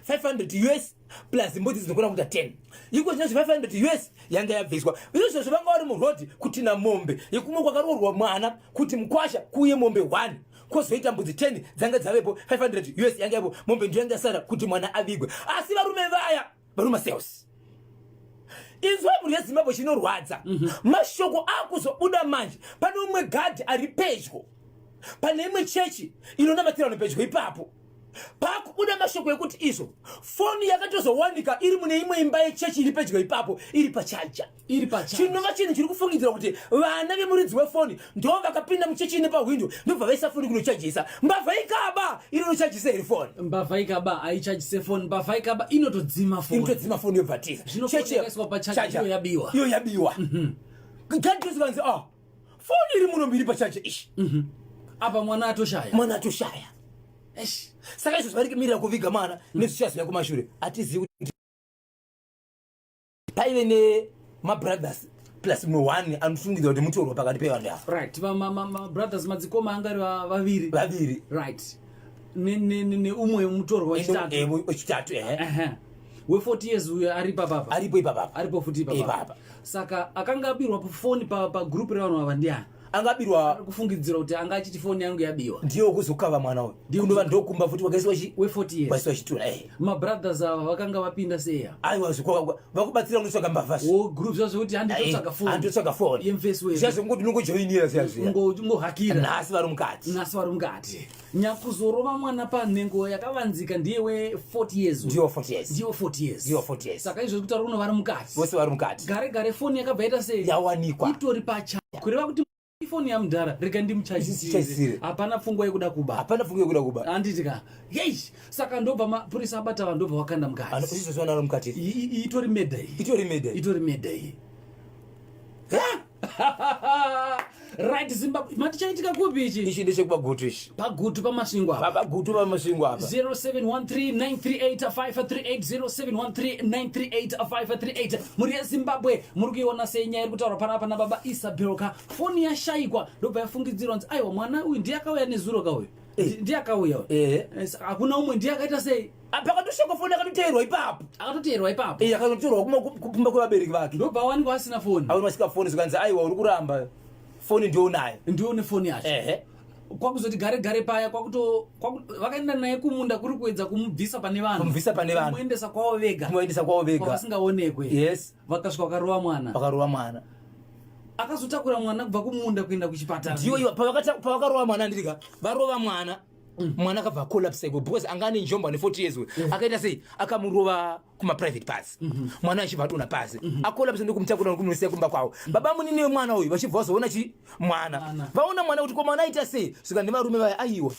500 US plus mbudzi dzinokwana kuita 10." Iko zvinozvi 500 US yanga yabviswa. Izvozvo vanga vari murodhi kutina mombe yekumwe kwakaroorwa mwana, kuti mukwasha kuuye mombe 1, kwozoita mbudzi 10 dzanga dzavepo. 500 US yanga yapo, mombe ndiyo yanga yasara kuti mwana avigwe. Asi varume vaya vari mumasales. Inzwa, mhuri yeZimbabwe, chinorwadza, mashoko akuzobuda manje, pane umwe gadhi ari pedyo, pane imwe chechi inonamatira vanhu pedyo ipapo. Pakubuda mashoko ekuti izvo foni yakatozowanika iri mune imwe imba yechechi iri pedyo ipapo, iri pachaja. Iri pachaja. Chinova chinhu chiri kufungidzira kuti vana vemuridzi wefoni ndo vakapinda muchechi nepahwindo, ndobva vaisa foni kunochajisa. Mbavha ikaba, inonochajisa here foni? Mbavha ikaba haichajise foni. Mbavha ikaba inotodzima foni. Inotodzima foni, yobva tiza. Zvino foni yakaiswa pachaja, iyo yabiwa. Iyo yabiwa. Gadhisikanzi, "Ah, foni iri muno mbiri pachaja ishi." Apa mwana atoshaya. Mwana atoshaya. Eish. Saka izvo zvari kumirira kuviga mwana nezvichazoya kumashure, hatizivi kuti paive nemabrothers plus mumwe one anofungidzira kuti mutorwa pakati pevanhu ava. Right, mabrothers, madzikoma anga ari vaviri. Vaviri. Right, neumwe mutorwa wechitatu. Wechitatu, ehe. Ehe. We40 years uyo ari papapa. Aripo ipapapa. Aripo futi ipapapa. Ipapa. Saka akanga abirwa foni pagroup revanhu ava ndiani? Angabirwa. Ari kufungidzira kuti anga achiti foni yangu yabiwa. Ndiye wekuzokava mwana uyu. Kunova ndokumba futi wakaiswa chi We40 years. Waiswa chitura, ehe. Mabrothers ava vakanga vapinda seya? Aiwa, vakubatsira kunotsvaga mbavha. Wo group zvazvokuti handitotsvaga foni. Handitotsvaga foni. Yemfesi wedu. Zviya zvekungoti unongojoinira zviya zviya. Ungohakira. Nhasi vari mukati. Nhasi vari mukati. Nyakuzorova mwana panhengo yakavanzika ndiye we40 years uyu. Ndiye we40 years. Ndiye we40 years. Ndiye we40 years. Saka izvo kutaura kuno vari mukati. Vose vari mukati. Gare gare foni yakabva yaita sei? Yawanikwa. Itori pacha, kureva kuti ifoni yamudhara, rega ndimuchajisire. Ndimuchajisire. Hapana pfungwa yekuda kuba. Hapana pfungwa yekuda kuba. Handiti ka? Yei, saka ndobva mapurisa abata vanhu, ndobva vakanda mukati. Izvozvo vanhu vari mukati. Itori murder iyi. Itori murder. Itori murder iyi. Right, Zimbabwe, mati chaitika kupi ichi? Ichi ndechekupaGutu ichi. PaGutu, paMasvingo apa. PaGutu, paMasvingo apa. 0713938538, 0713938538. Mhuri yeZimbabwe, muri kuiona sei nyaya iri kutaurwa panapa nababa Isabel ka? Foni yashayikwa, ndobva yafungidzirwa nzi aiwa, mwana uyu ndiye akauya nezuro ka uyu. Eh. Ndiye akauya uyu. Eh. Eh, hakuna umwe ndiye akaita sei? Ah, pakatoshekwa foni akatoteerwa ipapo. Akatoteerwa ipapo. Eh, akatoteerwa kumba kwevabereki vake. Ndobva awanikwa asina foni. Awanikwa asina foni zvikanzi aiwa uri kuramba. Foni ndiyo unayo. Ndiyo une foni yacho. Ehe. Kwakuzoti gare gare paya kwakuto vakaenda naye kumunda kuri kuedza kumubvisa pane vanhu. Kumubvisa pane vanhu. Kumuendesa kwavo vega. Kumuendesa kwavo vega. Kwavasingaonekwe. Yes. Vakasvika vakarova mwana. Vakarova mwana. Akazotakura mwana kubva kumunda kuenda kuchipatara. Ndiyo iyo pavakarova mwana ndirika varova mwana. Mwana akabva acollapse iko because anga ane njombo ane 40 years. Akaita sei akamurova kumaprivate parts. Mwana achibva adonha pasi. Acollapse ndokumutakura nokumusiya kumba kwavo. Baba munini wemwana uyu vachibva vazoona chi mwana. Mwana. Vaona mwana kuti ko mwana aita sei svika nevarume vaya aiwa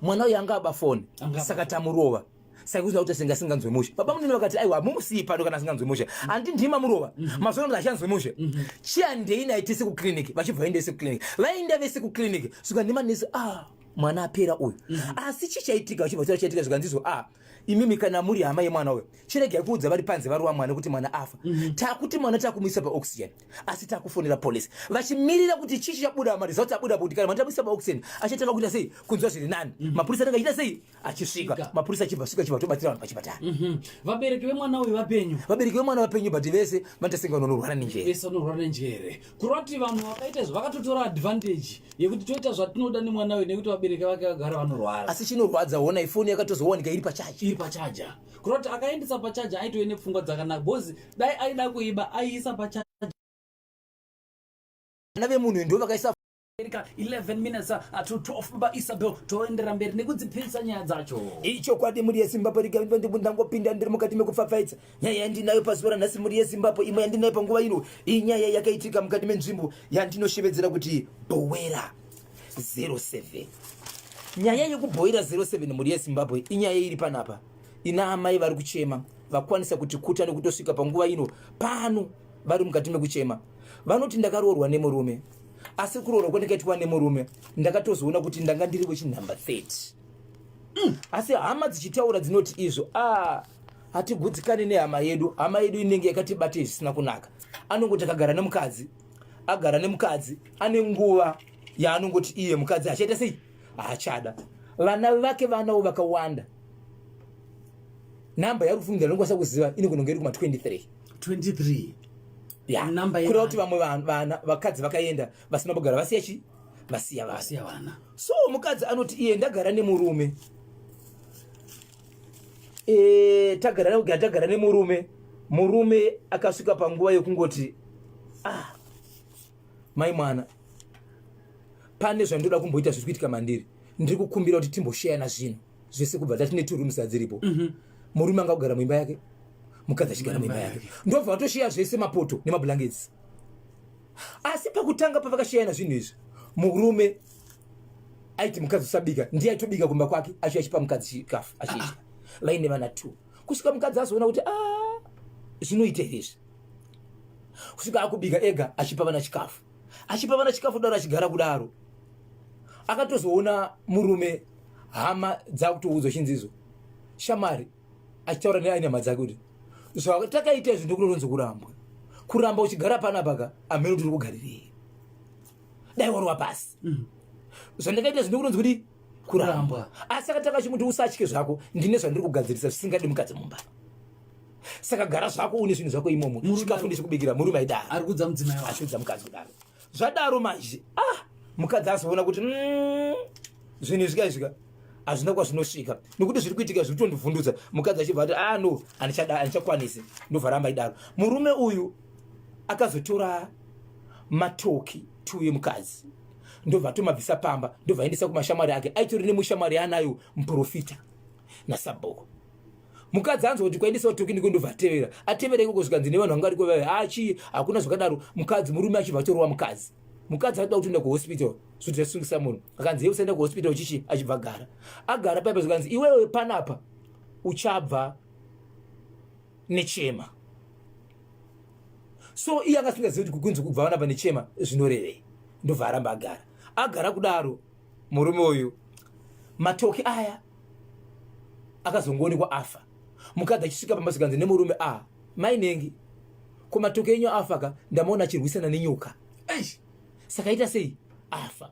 mwana uyu anga aba foni saka tamurova saka kuziva kuti asinga asinganzwe mushe. Baba munini vakati aiwa mumusiyi pano kana asinganzwe mushe handi ndima murova mazuva ano achanzwe mushe chiandei naye tese kuclinic. Vachibva vaenda vese kuclinic, vaenda vese kuclinic svika nemanesi ah mwana apera uyu. Asi chichaitika vachibva taura chaitika zvikanzizvo ah imimi kana muri hama yemwana uyu chiregai kuudza vari panze varova mwana kuti mwana afa. Takuti mwana takumuisa paoxygen asi takufonera police vachimirira kuti chii chichabuda maresults abuda kuti kana mwana tamuisa paoxygen achatanga kuita sei kunzwa zviri nani. Mapurisa anenge achiita sei achisvika. Svika. Mapurisa achibva svika achibva tobatsira vanhu pachipatara. Vabereki vemwana uyu vapenyu? Vabereki vemwana vapenyu but vese vanoita vanorwara nenjere. Vese vanorwara nenjere, kureva kuti vanhu vakaita izvo vakatotora advantage yekuti toita zvatinoda nemwana uyu nekuti vabereki vake vagara vanorwara. Asi chinorwadza hona ifoni yakatozowanika iri pacharge. Iri pacharge, kureva kuti akaendesa pacharge aitove nepfungwa dzakanaka because dai aida kuiba aiisa pacharge. Vana vemunhu ndo vakaisa. Erika 11 minutes to 12. Baba Isabel, toendera mberi nekudzipisa nyaya dzacho. Ichokwadi muri yeZimbabwe, ndangopinda ndiri mukati mekupfapfaidza nyaya yandinayo pazuva ranhasi muri yeZimbabwe. Imwe yandinayo panguva ino inyaya yakaitika mukati menzvimbo yandinoshevedzera kuti Bhowera 07. Nyaya yekuBhowera 07 muri yeZimbabwe inyaya iri panapa ina amai vari kuchema vakwanisa kuti kuta nekutosvika panguva ino pano vari mukati mekuchema. Vanoti ndakaroorwa nemurume asi kuroorwa kwandikaitwa nemurume ndakatozoona kuti ndanga ndiri wechinhamba 30. Asi hama dzichitaura dzinoti izvo a hatigutsikani nehama yedu, hama yedu inenge yakatibatei zvisina kunaka. Anongoti akagara nemukadzi, agara nemukadzi ane nguva yaanongoti iye mukadzi achaita sei haachada. Vana vake vanawo vakawanda, namba yari kufungidzira nokwanisa kuziva inogona kunge iri kuma 23. 23. Ya. Namba kureva kuti vamwe vana vakadzi vakaenda vasina kugara vasiya chi vasiya vana. Vasiya vana. So mukadzi anoti iye ndagara nemurume tagara nemurume, murume akasvika panguva yekungoti ah mai mwana pane zvandoda kumboita zviri kuitika mandiri, ndiri kukumbira kuti timbosheyana zvinhu zvese kubva tati netwo rooms dziripo. Murume anga kugara muimba yake, mukadzi achigara muimba yake, ndobva vatosheya zvese mapoto nemablankets. Asi pakutanga pavakasheyana zvinhu izvi murume aiti mukadzi usabika, ndiye aitobika kumba kwake achiuya achipa mukadzi chikafu achidya vaine vana two kusvika mukadzi azoona kuti a zvinoita here izvi, kusvika akubika ega achipa vana chikafu, achipa vana chikafu kudaro achigara kudaro. Akatozoona murume hama dzakutoudzwa chinzizo shamari achitaura neaine hama dzake kuti zvatakaita izvi ndokunoronzi kurambwa, kuramba uchigara panapa ka amene tiri kugarirei, dai warova pasi. Zvandakaita izvi ndokunonzi kuti kurambwa. Asi akatanga achimuti usatye zvako, ndine zvandiri kugadzirisa zvisingadi mukadzi mumba, saka gara zvako une zvinhu zvako imomo. Chikafu ndichikubikira, murume aidaro. Ari kuudza mudzimai wake. Achiudza mukadzi kudaro. Zvadaro manje ah mukadzi azoona kuti zvinhu izvi kaizvika hazvina kwazvinosvika nekuti zviri kuitika zviri kutondivhundutsa. Mukadzi achibva ati ah no, handichada, handichakwanisi, ndobva ramba idaro. Murume uyu akazotora matoki two yemukadzi ndobva atomabvisa pamba, ndobva aendesa kumashamwari ake. Aitori nemushamwari yaanayo muprofita nasabhuku. Mukadzi anzwa kuti kwaendesa toki ndiko, ndobva atevera, atevera ikoko zvikanzi nevanhu vanga variko vaya achi hakuna zvakadaro. Mukadzi murume achibva atorova mukadzi. Mukadzi anoda kutoenda kuhospital zvoti zvasungisa munhu, akanzi ye usaenda kuhospital chichi, achibva agara, agara paipa zvikanzi iwewe panapa uchabva nechema. So iye angasingazivi kuti kunzi kubva vanapa nechema zvinorevei, ndobva aramba agara, agara kudaro. Murume uyu matoki aya akazongoonekwa afa. Mukadzi achisvika pamba zvikanzi nemurume a mainengi ko matoki enyu afa ka, ndamaona achirwisana nenyoka. Eish. Saka ita sei afa.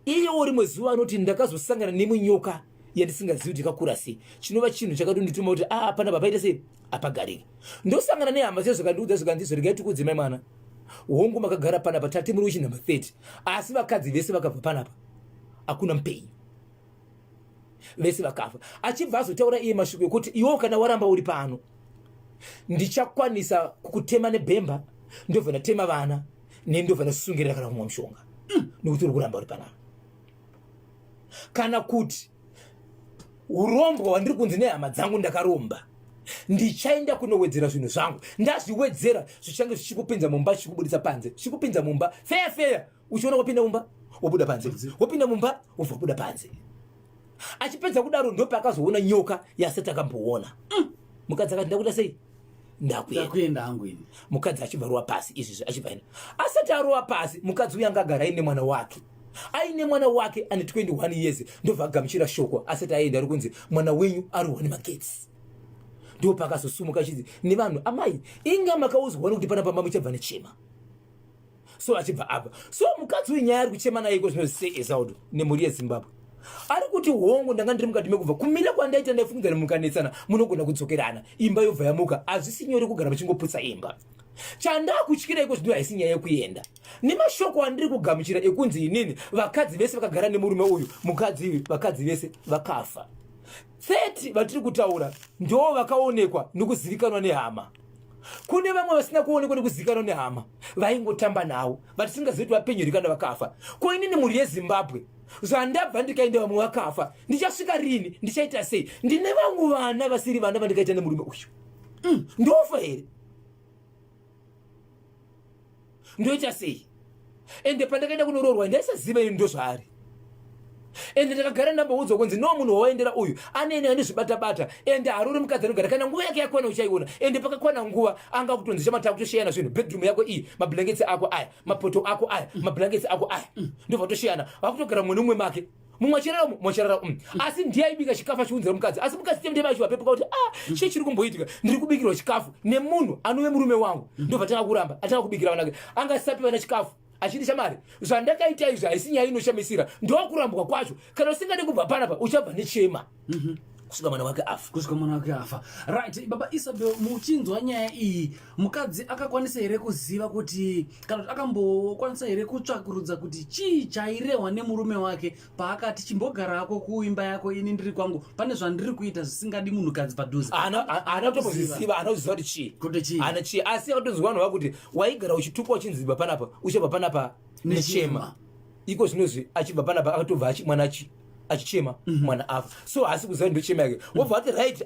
Iyewo rimwe zuva anoti ndakazosangana nemwe nyoka yandisingazivi kuti yakakura sei, chinova chinhu chakatondituma kuti a ah, panapa paita sei apagarika. Ndosangana nehama dziya zvakandiudza zvikanzi izvo regai tikudze mai mwana. Hongu makagara panapa tate muri wechinhamba 30 asi vakadzi vese vakabva panapa hakuna mupenyu. Vese vakafa. Achibva azotaura iye mashoko ekuti iwewo kana waramba uri pano ndichakwanisa kukutema nebhemba ndobva ndatema vana neni ndobva ndasungirira kana kumwa mushonga nekuti uri kuramba uri panapa kana kuti urombwa hwandiri kunzi nehama dzangu ndakaromba ndichaenda kunowedzera zvinhu zvangu ndazviwedzera zvichange zvichikupinza mumba zvichikubudisa panze zvichikupinza mumba feya feya uchiona wapinda mumba wobuda panze wopinda mumba wobva wabuda panze achipedza kudaro ndopaakazoona nyoka yasati akamboona Mukadzi akati ndakuita sei ndakuenda hangu ini. Mukadzi achibva rova pasi izvizvi achibva enda asati arova pasi mukadzi uyu anga agara aine mwana wake aine mwana wake ane 21 years ndobva agamuchira shoko asati aenda ari kunzi mwana wenyu arohwa nemagetsi. Ndipo paakazosumuka achinzi nevanhu amai inga makaudzwa wani kuti pana pamba muchabva nechema. So achibva abva so mukadzi uyu nyaya ari kuchema naye iko zvino seesaudo nemhuri yeZimbabwe ari kuti hongu ndanga ndiri mukati mekubva kumira kwandaita ndaifungidzana mukanetsana munogona kudzokerana imba yobva yamuka hazvisi nyore kugara vachingoputsa imba. Chandakutyira iko zvino haisi nyaya yekuenda nemashoko andiri kugamuchira ekunzi inini vakadzi vese vakagara nemurume uyu mukadzi uyu vakadzi vese vakafa 30 vatiri kutaura ndo vakaonekwa nekuzivikanwa nehama. Kune vamwe vasina kuonekwa nekuzivikanwa nehama vaingotamba navo vatisingazivi kuti vapenyu here kana vakafa. Ko inini mhuri yeZimbabwe zvandabva ndikaenda vamwe vakafa ndichasvika rini ndichaita sei ndine vangu vana vasiri vana vandikaita nemurume uyu ndofa here ndoita sei ende pandakaenda kunoroorwa ndaisaziva ini ndozvaari ende ndakagara ndamboudzwa kunzi no munhu wawaendera uyu anene anezvibata-bata ende harori mukadzi anogara kana nguva yake yakwana uchaiona ende pakakwana nguva anga kutonzi chamata kutosheyana zvinhu bedroom yako iyi mablankets ako aya mapoto ako aya mablankets ako aya ndobva tosheyana vakutogara mumwe nemumwe make mumwe achirara umu mumwe achirara umu asi ndiye aibika chikafu achiunzira mukadzi asi mukadzi temtema achivapepuka kuti ah chii chiri kumboitika ndiri kubikirwa chikafu nemunhu anove murume wangu ndobva tanga kuramba atanga kubikira vana anga asapi vana chikafu achiti shamari zvandakaita izvi haisi nyaya inoshamisira ndokurambwa kwacho kana usingade kubva panapa uchabva nechema kusvika mwana wake afa. Kusvika mwana wake afa. Right, baba Isabel, muchinzwa nyaya iyi, mukadzi akakwanisa here kuziva kuti kana kuti akambokwanisa here kutsvakurudza kuti chii chairehwa nemurume wake paakati chimbogara hako kuimba yako ini ndiri kwangu pane zvandiri kuita zvisingadi munhukadzi padhuze? Haana kutombozviziva, haana kuziva kuti chii. Kuti chii? Haana chii, asi akatonzwa vanhu vakuti waigara uchitukwa uchinzi bva panapa, uchabva panapa nechema. Iko zvinozvi achibva panapa akatobva mwana achichema mwana afa. So haasi kuziva ndochema yake. Wobva wati right,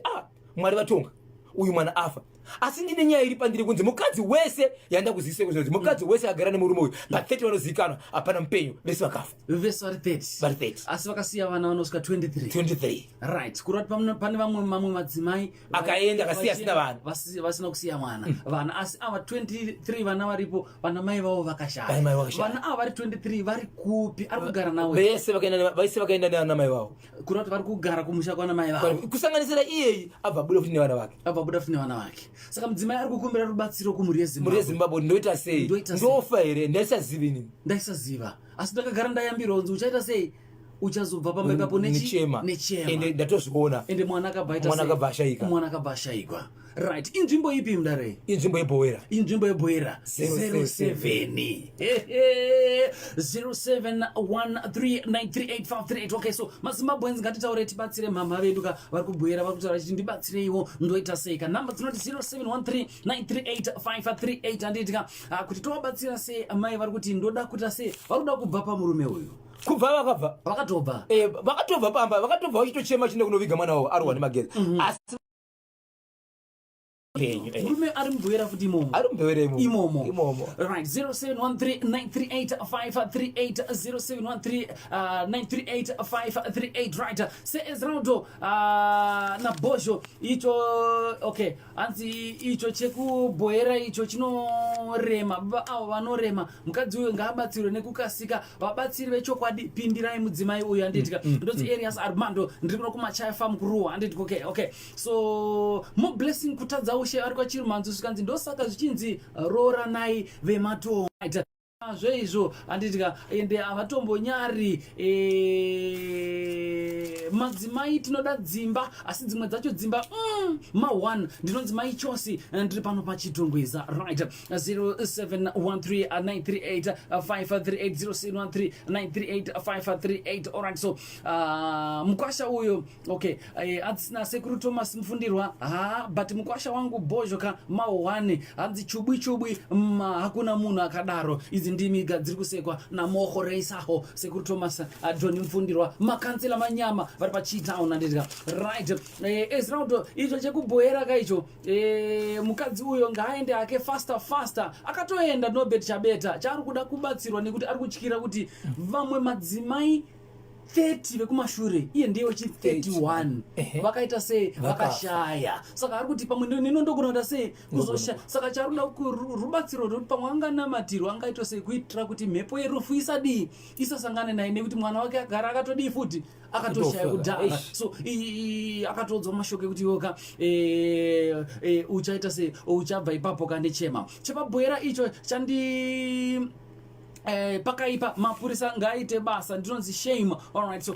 Mwari vatonga uyu mwana afa. Asi ndine nyaya iri pandiri kunzi mukadzi wese yanda kuzivisa kunzi mukadzi wese agara nemurume uyu pa 30 vanozivikanwa hapana mupenyu vese vakafa. Vese vari 30. Vari 30. Asi vakasiya vana vanosvika 23. 23. Right, kureva kuti pane vamwe mamwe madzimai akaenda akasiya asina vana. Vasina kusiya mwana. Vana asi ava 23 vana varipo vana mai vavo vakashaya. Vana mai vakashaya. Vana ava vari 23 vari kupi? Ari kugara navo. Vese vakaenda vese vakaenda nevana mai vavo. Kureva kuti vari kugara kumusha kwana mai vavo. Kusanganisira iyeyi abva abuda futi nevana vake. Abva abuda futi nevana vake. Saka mudzimai ari kukumbira rubatsiro kumhuri yeZimbabwe. Mhuri yeZimbabwe ndoita sei? Ndoita sei? Ndofa here? Ndaisaziva inini. Ndaisaziva. Asi ndakagara ndayambirwa kunzi uchaita sei? Uchazobva pamba ipapo Nechema. nechema. Ende ndatozviona. Ende mwana akabva aita Mwana sei? akabva ashaika. Mwana akabva ashaikwa. Right, inzvimbo ipi mudare? Inzvimbo yeBhowera. Inzvimbo yeBhowera. Zero Zero seven. seven. Hehe. Zero seven one three nine three eight five three eight. Okay, so maZimbabweans ngatitaure tibatsire mhamha vedu ka vari kuBhowera vari kutaura vachiti ndibatsireiwo ndoita sei ka. Number dzinoti zero seven one three nine three eight five three eight handiti ka. Kuti tovabatsira sei amai vari kuti ndoda kuita sei? Vari kuda kubva pamurume uyu. Kubva vakabva. Vakatobva. Vakatobva pamba, vakatobva vachitochema chienda kunoviga mwana wavo arohwa nemagedzi. Asi penyu, Murume ari muBhowera futi imomo. Ari muBhowera imomo. Imomo. Imomo. Right, zero seven one three nine three eight five three eight, zero seven one three, nine three eight five three eight. Right. Se Ezraudo, na Bozho icho, okay, hanzi icho chekuBhowera icho chinorema. Baba avo vanorema. Mukadzi uyu ngaabatsirwe nekukasika. Vabatsiri vechokwadi pindirai mudzimai uyu handitika. Ndonzi Arias Armando, ndiri kuno kuMachaya Farm kuRuwa handitika. Okay, okay. So more blessing kutadza ushe ari kwaChirumanzu zvikanzi ndosaka zvichinzi rooranai vematongo. Zveizvo handitya ende havatombonyari e, madzimai tinoda dzimba asi dzimwe dzacho dzimba ma1 ndinonzi mai chosi ndiri pano pachitungwiza right 0713 938 538 0713 938 alright so mukwasha uyo okay eh, adzisina sekuru thomas mufundirwa ha but mukwasha wangu bhozho ka ma1 hanzi chubwi chubwi ma hakuna munhu akadaro idzi ndimiga dziri kusekwa namoho reisaho sekuru thomas adhoni mufundirwa makansela manyama vari pachitown andidya right eh, ezraudo icho chekubhoera ka icho eh, mukadzi uyo ngaaende hake faster faster akatoenda nobert chabeta chaari kuda kubatsirwa nekuti ari kutyira kuti vamwe madzimai 30 vekumashure iye ndiye wechi 31 vakaita sei vakashaya saka ari kuti pamwe nino ndogona kuita sei kuzoshaya saka chaari kuda rubatsiro rwekuti pamwe anganamatirwa angaitwa sei kuitira kuti mhepo yerufu isadii isasangane naye nekuti mwana wake agara akatodii futi akatoshaya kudhara so akatoudzwa mashoko ekuti iwoka e, e, uchaita sei uchabva ipapo kandechema chepabwera icho chandi pakaipa mapurisa ngaaite basa ndinonzi shame alright so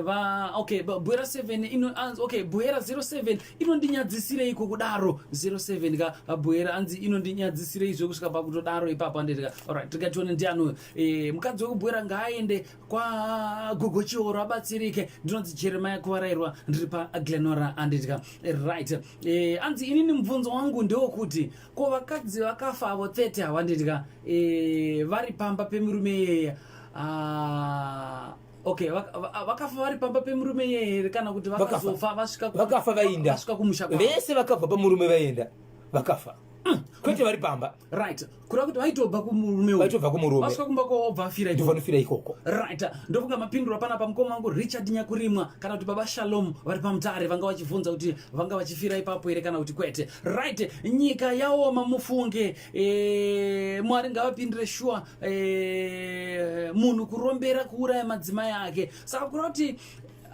va okay bwera 7 ino okay bwera 07 inondinyadzisireiko kudaro 07 ka bwera anzi inondinyadzisirei zvekusvika pakutodaro ipapo anditi alright tikatione ndiani mukadzi wekubwera ngaaende kwagogo chioro abatsirike ndinonzi jeremiah kuvarairwa ndiri paglenora anditya right anzi inini mubvunzo wangu ndewokuti ko vakadzi vakafa avo 30 avo anditya vari pamba pemurume iyeye ah, okay vakafa vari pamba pemurume iyeye here kana kuti vakazofa vasvika vakafa vainda vasvika kumusha kwavo vese vakabva pamurume vaenda vakafa kwete vari pamba right kureva kuti vaitobva kumurume uyu vaitobva kumurume vasvika kumba kwavo vobva afira ikoko ndovanofira ikoko right ndofunga mapindura panapa mukoma wangu richard nyakurimwa kana kuti baba shalom vari pamutare vanga vachibvunza kuti vanga vachifira ipapo here kana kuti kwete right nyika yaoma mufunge e, mwari ngavapindire shuwa e, munhu kurombera kuuraya madzimai ake saka kureva kuti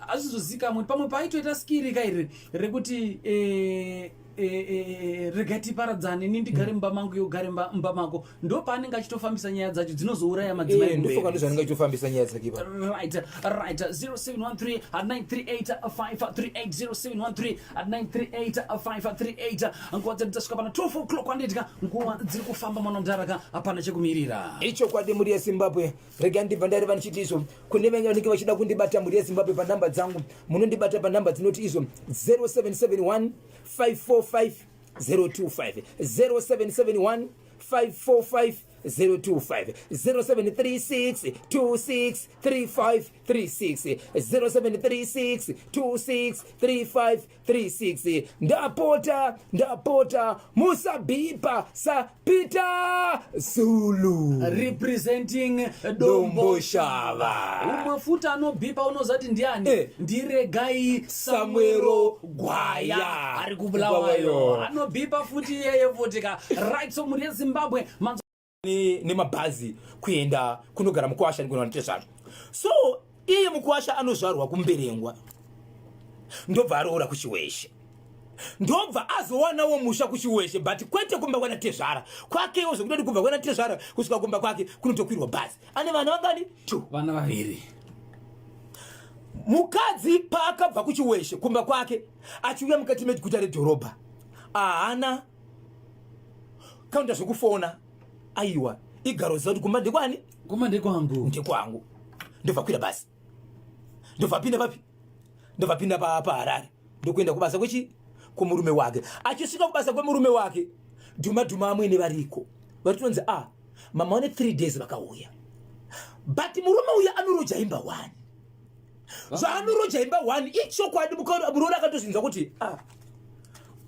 hazvizozikamwe pamwe paitoita skiri ka iri rekuti e, regai tiparadzane ini ndigare mumba mangu iwe ugare mumba mako ndo paanenge achitofambisa nyaya dzacho dzinozouraya madzimai ndofunga ndozvaanenge achitofambisa nyaya dzake ipapo right right 0713 938 538 0713 938 538 nguva dzedu dzasvika pana 12 o'clock andidya nguva dziri kufamba mwana mudaraka hapana chekumirira ichokwadi mhuri yezimbabwe rega ndibva ndareva ndichiti izvo kune vanenge vachida kundibata mhuri yezimbabwe panhamba dzangu munondibata panhamba dzinoti izvo 0771 545 025 0771 545 025 0736 26 35 36 0736 26 35 36 ndapota ndapota musabhipa sapeter zulu representing Domboshava. Umwe futi anobhipa unozati ndiani ndiregai Samwero Gwaya. ari kubulawayo anobhipa futi iyeye futi ka right so mhuri yezimbabwe manzo Nemabhazi kuenda kunogara mukwasha nekunoita so iye mukwasha anozvarwa kumberengwa ndobva aroora kuchiweshe ndobva azowanawo musha kuchiweshe but kwete kumba kwana tezvara kwakewo zvekutoti kubva kwana tezvara kusvika kumba kwake kunotokwirwa bhazi ane vana vangani two vana vaviri mukadzi paakabva kuchiweshe kumba kwake achiuya mukati meguta redhorobha ahana kaunda zvekufona aiwa igaroziva kuti kumba ndekwani kumba ndekwangu ndekwangu ndobva kwira basi ndobva pinda papi ndobva pinda paharare ndokuenda kubasa kwechi kumurume wake achisvika kubasa kwemurume wake dhuma dhuma amwene variko varitonzi a ah, mama vane 3 days vakauya but murume uya anoroja imba one zvaanoroja imba one ichokwadi muroora akatozvinzwa kuti ah,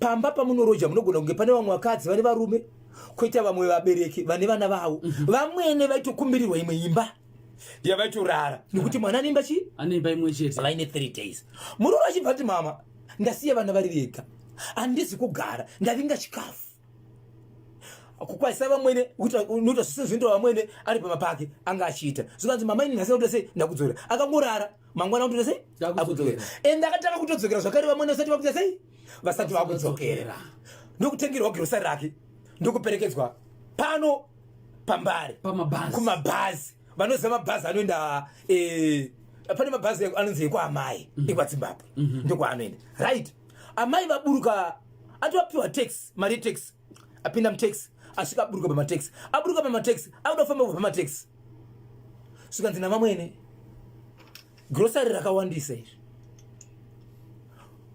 pamba pamunoroja munogona kunge pane vamwe vakadzi vane varume koita vamwe vabereki vane vana vavo vamwene vaitokumbirirwa imwe imba yavaitorara nekuti mwana ane imba chii ane imba imwe chete vaine 3 days muroora achibva ati mama ndasiya vana vari vega handizi kugara ndavinga chikafu kukwazisa vamwene unoita zvese zvinoita vamwene ari pamba pake anga achiita zvikanzi mama ini nhasi akuita sei ndakudzorera akangorara mangwana akutoita sei akudzokera and akatanga kutodzokera zvakare vamwene vasati vakuita sei vasati vakudzokera ndokutengerwa girosari rake ndokuperekedzwa pano. Pambare. Pamabhazi. Kumabhazi. Vanoziva mabhazi anoenda pane mabhazi anonzi ekwaamai ekwaZimbabwe. Ndokwaanoenda. Right. Amai vaburuka, atovapiwa taxi, mari yetaxi. Apinda mutaxi, asvika aburuka pamataxi. Aburuka pamataxi, akuda kufamba kubva pamataxi. Zvikanzi navamwene, grocery rakawandisa izvi.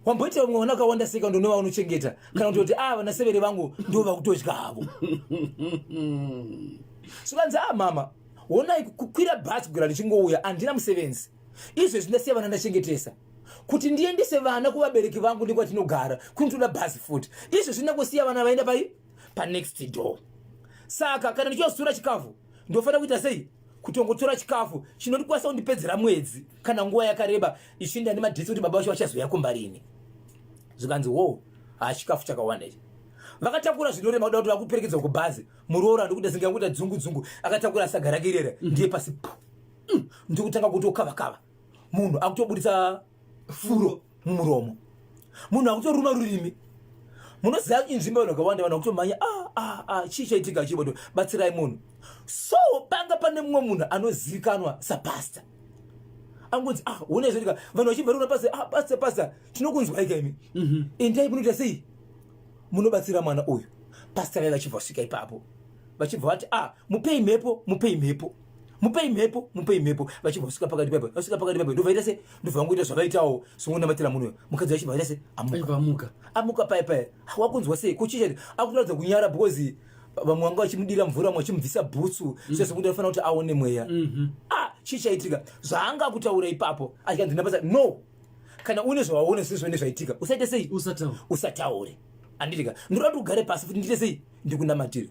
Wamboita vamwe vana vakawanda sei kana ndonova unochengeta kana kutoti ah vana severe vangu ndo vakutodya havo. Zvikanzi ah mama, honai kukwira bhazi kugara ndichingouya handina musevenzi. Izvezvi ndasiya vana ndachengetesa. Kuti ndiendese vana kuvabereki vangu ndekwatinogara kunotoda bhazi futi. Izvezvi ndangosiya vana vaenda pai panext door. Saka kana ndichozosura chikafu ndofanira kuita sei? Kutongotora chikafu chinondikwanisa kundipedzera mwedzi kana nguva yakareba ichienda nemadhitsi kuti baba vacho vachazouya kumba rini. Zvikanzi wo ha chikafu chakawanda ichi. Vakatakura zvinorema kuda kuti vakuperekedza kubhazi. Muroora ndokuita singe akuita dzungu dzungu akatakura saga rake irera ndiye pasi pu. Ndokutanga kutokava kava. Munhu akutoburitsa furo mumuromo. Munhu akutoruma rurimi. Munoziva inzvimbo vanhu vakawanda vanhu vakutomhanya ah ah ah chii chaitika chibodo batsirai munhu. So panga pane mumwe munhu anozivikanwa sapastor. Angonzi ah uone zvoitika vanhu vachibva kuna pastor ah pastor pastor tinokunzwai kaimi. Endai munoita sei? Munobatsira mwana uyu. Pastor vaiva vachibva vasvika ipapo. Vachibva vati ah mupei mhepo mupei mhepo. Mupei mhepo mupei mhepo. Vachibva vasvika pakati pepo. Vasvika pakati pepo ndobva vaita sei? Ndobva vangoita zvavaitawo songonamatira munhu uyu. Mukadzi vachibva vaita sei? Amuka. Aibva amuka. Amuka paya paya. Wakunzwa sei? Kuchisha akutoratidza kunyara because vamwe vanga vachimudira mvura vamwe vachimubvisa bhutsu sezvo kuti anofanira kuti aone mweya. Ah chii chaitika? Zvaanga kutaura ipapo achikanzi napasa no. Kana une zvawaona zvisizvo nezvaitika usaite sei? Usataure. Usataure. Anditika. Ndoda kuti ugare pasi futi ndiite sei? Ndikunamatire.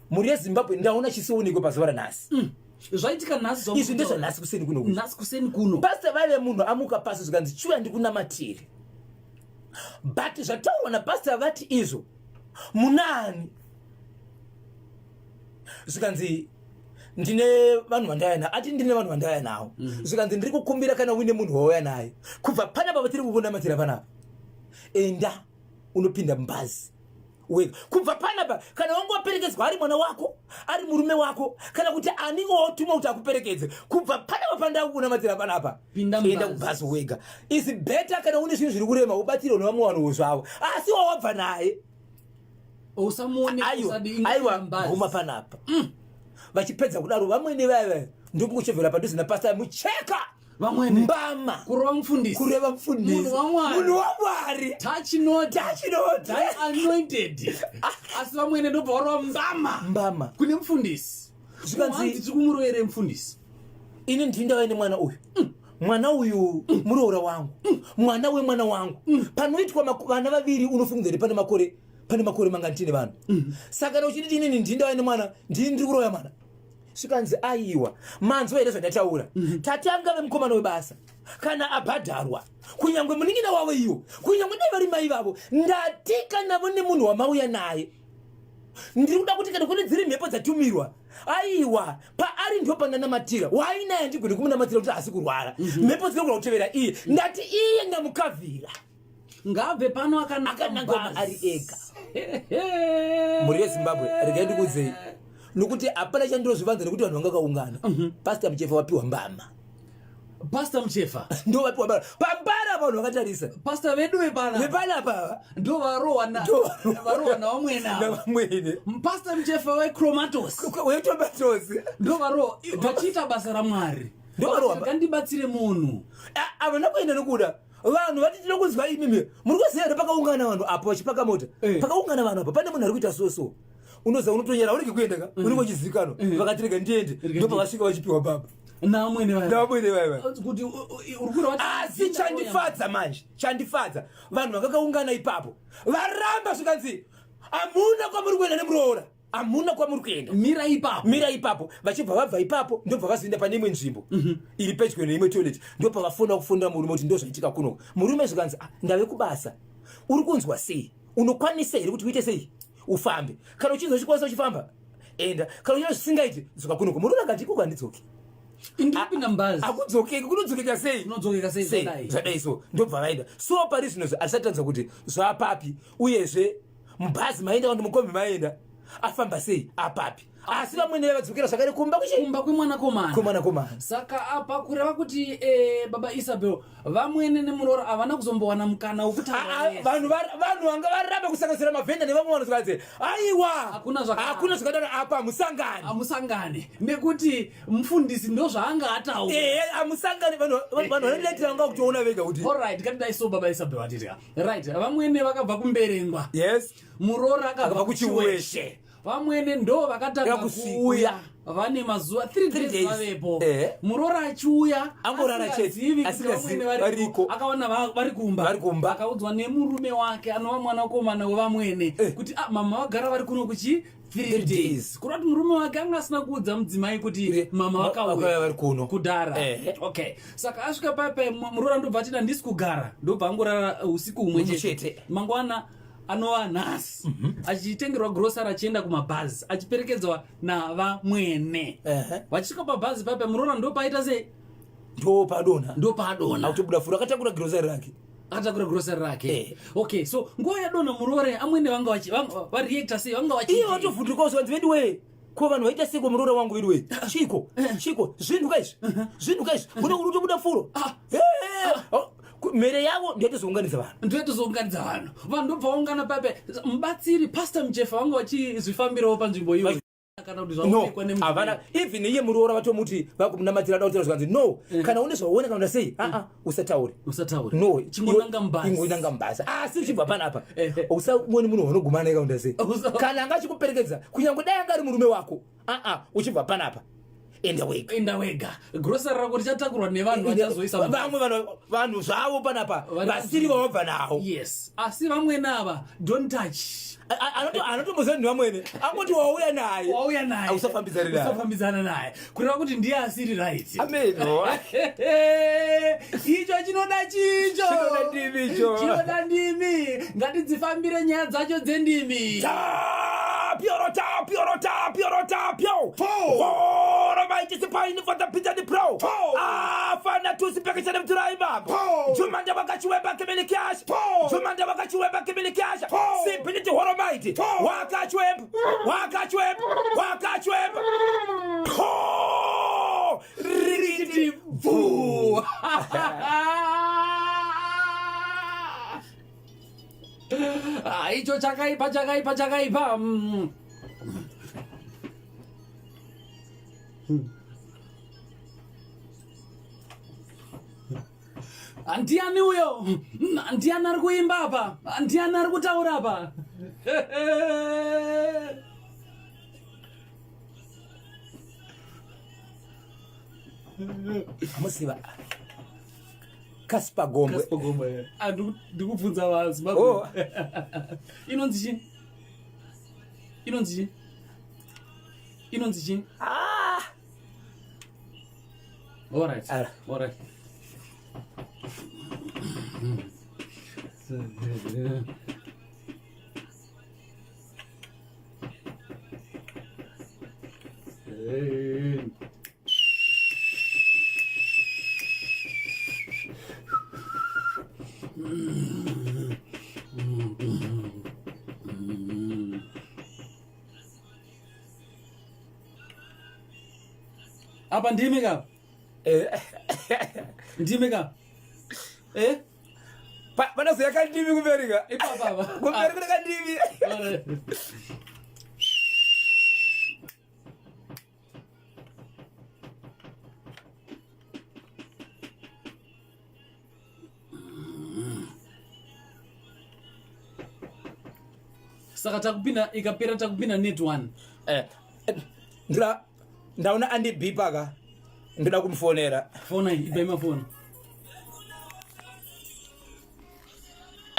Mhuri yeZimbabwe ndaona chisionekwe pazuva ranhasi. Zvaitika nhasi Izvi ndezvanhasi kuseni kuno. Nhasi kuseni kuno. Pastor vaive munhu amuka pasi zvikanzi chiuya ndikunamatire. But zvataurwa napastor vati izvo munani? Zvikanzi ndine vanhu vandauya navo. Ati ndine vanhu vandauya navo. Zvikanzi ndiri kukumbira kana uine munhu wauya naye. Kubva panapa patiri kukunamatira panapa. Enda unopinda mubhazi wega. Kubva panapa kana wangu waperekedzwa ari mwana wako, ari murume wako, kana kuti ani wawatumwa kuti akuperekedze. Kubva panapa pandakunamatira panapa. Pinda Enda mubhazi. kubhazi wega. Is better kana une zvinhu zviri kurema ubatsirwe nevamwe vanhu zvavo. Asi wawabva naye. Usamuone Aiwa, usadi aiwa, mbazi. guma panapa. Vachipedza kudaro vamwene vaya vaya ndokungochevera padhuze napastor mucheka. Vamwene. Mbama. Kurova mufundisi. Kureva mufundisi. Munhu waMwari. Munhu waMwari. Touch not. Touch not. Thy anointed. Asi vamwene ndobva varova mbama. Mbama. Kune mufundisi. Zvikanzi Hanzi tiri kumurovera mufundisi. Ini ndini ndauya nemwana uyu. Mwana uyu muroora wangu. Mwana wemwana wangu. Panoitwa vana vaviri unofungidzira kuti pane makore mangani tine vanhu. Saka kana uchinditi inini ndini ndauya nemwana, ndini ndiri kuroya mwana. Zvikanzi aiwa, manzwa here zvandataura? Tatanga vemukomana webasa kana abhadharwa, kunyangwe munin'ina wavo iyo, kunyangwe dai vari mai vavo, ndati kana vone munhu wamauya naye, ndiri kuda kuti kana kune dziri mhepo dzatumirwa, aiwa paari ndo pandanamatira, wainaye handigoni kumunamatira kuti haasi kurwara. Mhepo dzinogona kutevera iye, ndati iye ndamukavhira. Ngabve pano akananga Akananga mubhazi. ari ega. Mhuri yeZimbabwe, regai ndikuudzei nokuti hapana chandinozvivanza nekuti vanhu vanga vakaungana. Pastor Muchefa wapiwa mbama. Pastor Muchefa. Ndo vapiwa mbama. Pambara vanhu vakatarisa. Pastor vedu vepana. Vepana apa. Ndo varohwa na Ndo varohwa. varohwa navamwene ava. Navamwene. Pastor Muchefa weChromatos. WeChromatos. Ndo varohwa vachiita basa raMwari. Ndo varohwa. Ngandibatsire munhu. Havana kuenda nokuda. Vanhu vati tinokunzwa imimi. Muri kuziva here pakaungana vanhu apo vachipaka mota? Pakaungana vanhu apo pane munhu ari kuita so so. Unoziva unotonyara urege kuenda ka? Unenge uchizivikanwa. Vakati rega ndiende. Ndopavasvika vachipiwa baba. Navamwene vaya. Navamwene vaya vaya. Kuti uri kureva kuti Asi chandifadza manje, chandifadza. Vanhu vakakaungana ipapo. Varamba zvikanzi hamuna kwamuri kuenda nemuroora. Hamuna kwamuri kuenda. Mira ipapo. Mira ipapo. Vachibva vabva ipapo ndobva vazoenda pane imwe nzvimbo iri pedyo neimwe toilet. Ndopavafona kufonera murume kuti ndozvaitika kuno. Murume zvikanzi ndave kubasa. Uri kunzwa sei? Unokwanisa here kuti uite sei? Ufambe. Kana uchinzwa uchikwanisa uchifamba, enda. Kana uchinzwa zvisingaiti, dzoka kuno. Murume akati ikoko handidzoki. Indipinda mbazi. Hakudzokeki, kunodzokeka sei? Kunodzokeka sei Sei? zvadai? Zvadai so. Ndobva vaenda. So pari zvino hazvisati kuti zvapapi uyezve mubhazi maenda kana mukombi maenda. Afamba sei apapi? Asi vamwene vadzokera zvakare kumba kuchi kumba kwemwanakomana. Kwemwanakomana. Saka apa kureva kuti eh, baba Isabel vamwene nemuroora havana kuzombowana mukana wekutaura vese. Vanhu vanhu vanga varamba kusanganisira mavhenda nevamwe vanhu zvikanzi aiwa Hakuna zvakadaro. Hakuna zvakadaro apa hamusangani. Hamusangani nekuti mufundisi ndozvaanga ataura. Ehe, hamusangani. Vanhu vanhu vanoletera vanga kutoona vega kuti Alright, ngatidai so baba Isabel vatitya. Right, vamwene vakabva kumberengwa. Yes. Muroora akabva Akabva kuchiweshe. kuChiweshe. Vamwene ndo vakatanga Kuuya. kuuya vane mazuva 3 Three days days. vavepo. Eh. Muroora achiuya Angorara chete. asingazivi kuti Asingazivi, vamwene variko. variko. Akaona vari kumba. Vari kumba. Akaudzwa nemurume wake anova mwanakomana wevamwene Eh. kuti ah, mama vagara vari kuno kuchi 3 Three days. days. Kureva kuti murume wake anga asina kuudza mudzimai kuti Kuti mama vakauya vakauya vari kuno. kudhara. Eh. Okay. Saka asvika paya paya muroora ndobva atida ndisi kugara ndobva angorara usiku humwe Humwe chete. chete. Mangwana anova nhasi achitengerwa grocery achienda kumabhazi achiperekedzwa navamwene. Ehe. Vachisvika pabhazi paya paya muroora ndopaita sei? Ndo padona. Ndopaadona. Akutobuda furo akatakura grocery rake. Akatakura grocery rake. Eh. Okay, so nguva yadona muroora amwene vanga vachi vareacta sei vanga vachi Iye vatovhunduka usikanzi veduwe. Ko vanhu vaita sei kumuroora wangu veduwe? Chiko? Chiko? Zvinhu ka izvi? Zvinhu ka izvi? Kuno uri kutobuda furo. Ah. Eh, oh, mhere yavo ndoyatozounganidza vanhu. Ndoyatozounganidza vanhu. Vanhu ndobva vaungana pape. Mubatsiri Pastor Muchefa vanga vachizvifambirawo panzvimbo iyoyo. Kana kuti No, zvaonekwa nemudzimai. havana. Even iye muroora vatomuti vakunamatira da kutaura zvikanzi no. Kana une zvawaona kana kuti sei? Ah ah, usataure. Usataure. No, Chingonanga mubhazi. Ingonanga mubhazi. Asi uchibva panapa. Eh. Usamuone munhu waunogumana naye kana kuti sei? Usa- Kana anga achikuperekedza, kunyange dai anga ari murume wako. Ah ah, uchibva panapa. Enda wega. Enda wega. Grocery rako richatakurwa nevanhu vachazoisa mubhazi. Vamwe vanhu zvavo panapa Vari vasiri vawabva navo. Yes. Asi vamwene ava don't touch. Anotomboziva ndi vamwene angoti wauya naye. Wauya naye. Usafambidzane naye. Usafambidzana naye. Kureva kuti ndiye asiri right. Amen. Icho chinoda chicho. Chinoda ndimi icho. Chinoda ndimi. Ngatidzifambire nyaya dzacho dzendimi. Tapio, tapio, tapio, tapio. Oro maiti sipaini for the Peter the Pro. Afana tusi pekechene mturai baba. Jumanda wakachiweba kimili cash. Jumanda wakachiweba kimili cash. Sipiniti horo maiti. Wakachwemba. Wakachwemba. Wakachwemba. Po! Rikiti Bvu. Ah, icho chakaipa, chakaipa, chakaipa. Ndiani uyo? Ndiani ari kuimba apa? Ndiani ari kutaura apa? Amusiva. Kaspa Gombwe. Kaspa Gombwe. Ah, ndikubvunza vaZimbabwe. Oh. Inonzi chii? Inonzi chii? Inonzi chii? Ah. All right. Ara. All right. Apa ndimi ka? Ndimi ka? Eh? Panozoya kandimi kumberi ka? Ipapa apa. Kumberi kune kandimi. Saka takupinda ikapera takupinda net one. Eh, ndaona andibhipa ka. Ndoda kumufonera. Fona iyi, ibai mafoni.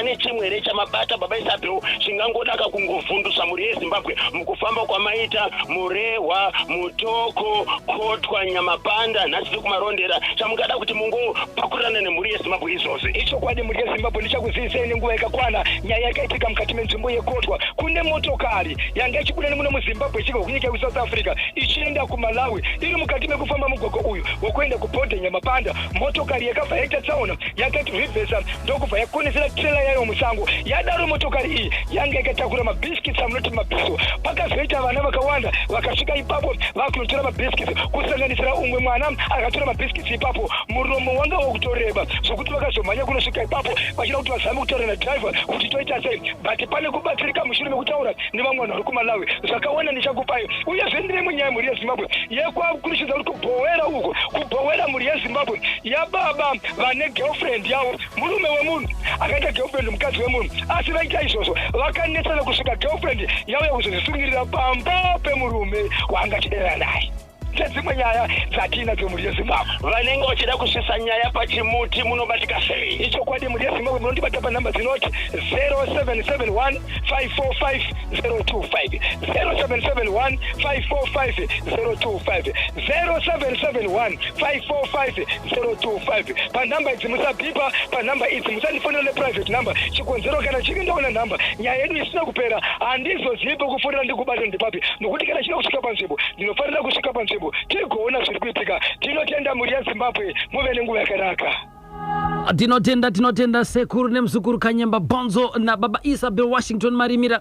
Ane chimwe here chamabata baba Isabel chingangodaka kungovhundusa mhuri yeZimbabwe mukufamba kwamaita Murehwa, Mutoko, Kotwa, Nyamapanda nhasi tiri kuMarondera chamungada kuti mungopakurirana nemhuri yeZimbabwe izvozvi? Ichokwadi mhuri yeZimbabwe ndichakuzivisai nenguva yakakwana nyaya yakaitika mukati menzvimbo yeKotwa. Kune motokari yanga ichibuda nemuno muZimbabwe ichibva kunyika yekuSouth Africa ichienda kuMalawi. Iri mukati mekufamba mugwagwa uyu wekuenda kubhodha Nyamapanda. Motokari yakabva yaita tsaona yakatirivhesa ndokubva yakonesera trailer. yayo musango. Yadaro motokari iyi yanga yakatakura mabhisikitsi amunoti mabhiso. Pakazoita vana vakawanda vakasvika ipapo vakunotora mabhisikitsi, kusanganisira umwe mwana akatora mabhisikitsi ipapo, muromo wanga wakutoreba zvokuti vakazomhanya kunosvika ipapo vachida kuti vazame kutaura nadhiraivha kuti toita sei, but pane kubatsirika mushure mekutaura nevamwe vanhu vari kuMalawi. Zvakawanda ndichakupai. Uyezve ndine imwe nyaya, mhuri yeZimbabwe, yekwakurishiza kuti kubhowera uko, kubhowera, mhuri yeZimbabwe, yababa vane girlfriend yavo. Murume wemunhu akaita girlfriend, mukadzi wemunhu, asi vaita izvozvo vakanetsana kusvika girlfriend yauya kuzozvisungirira pamba pemurume waanga achidanana naye. Ndedzimwe nyaya dzatiinadzo, mhuri yeZimbabwe. Vanenge vachida kusvisa nyaya pachimuti munobatika sei? Ichokwadi, mhuri yeZimbabwe, munondibata panhamba dzinoti 0771 545 025, 0771 545 025, 0771 545 025. Panhamba idzi musabhipa, panhamba idzi musandifonera neprivate number. Chikonzero, kana chinge ndaona nhamba, nyaya yedu isina kupera, handizozivi pekufonera ndikubata ndipapi, nokuti kana chida kusvika panzvimbo, ndinofanira kusvika panzvimbo tigoona zviri kuitika. Tinotenda, mhuri yeZimbabwe, muve nenguva yakanaka. Tinotenda, tinotenda sekuru nemuzukuru Kanyemba Bonzo nababa Isabel Washington Marimira.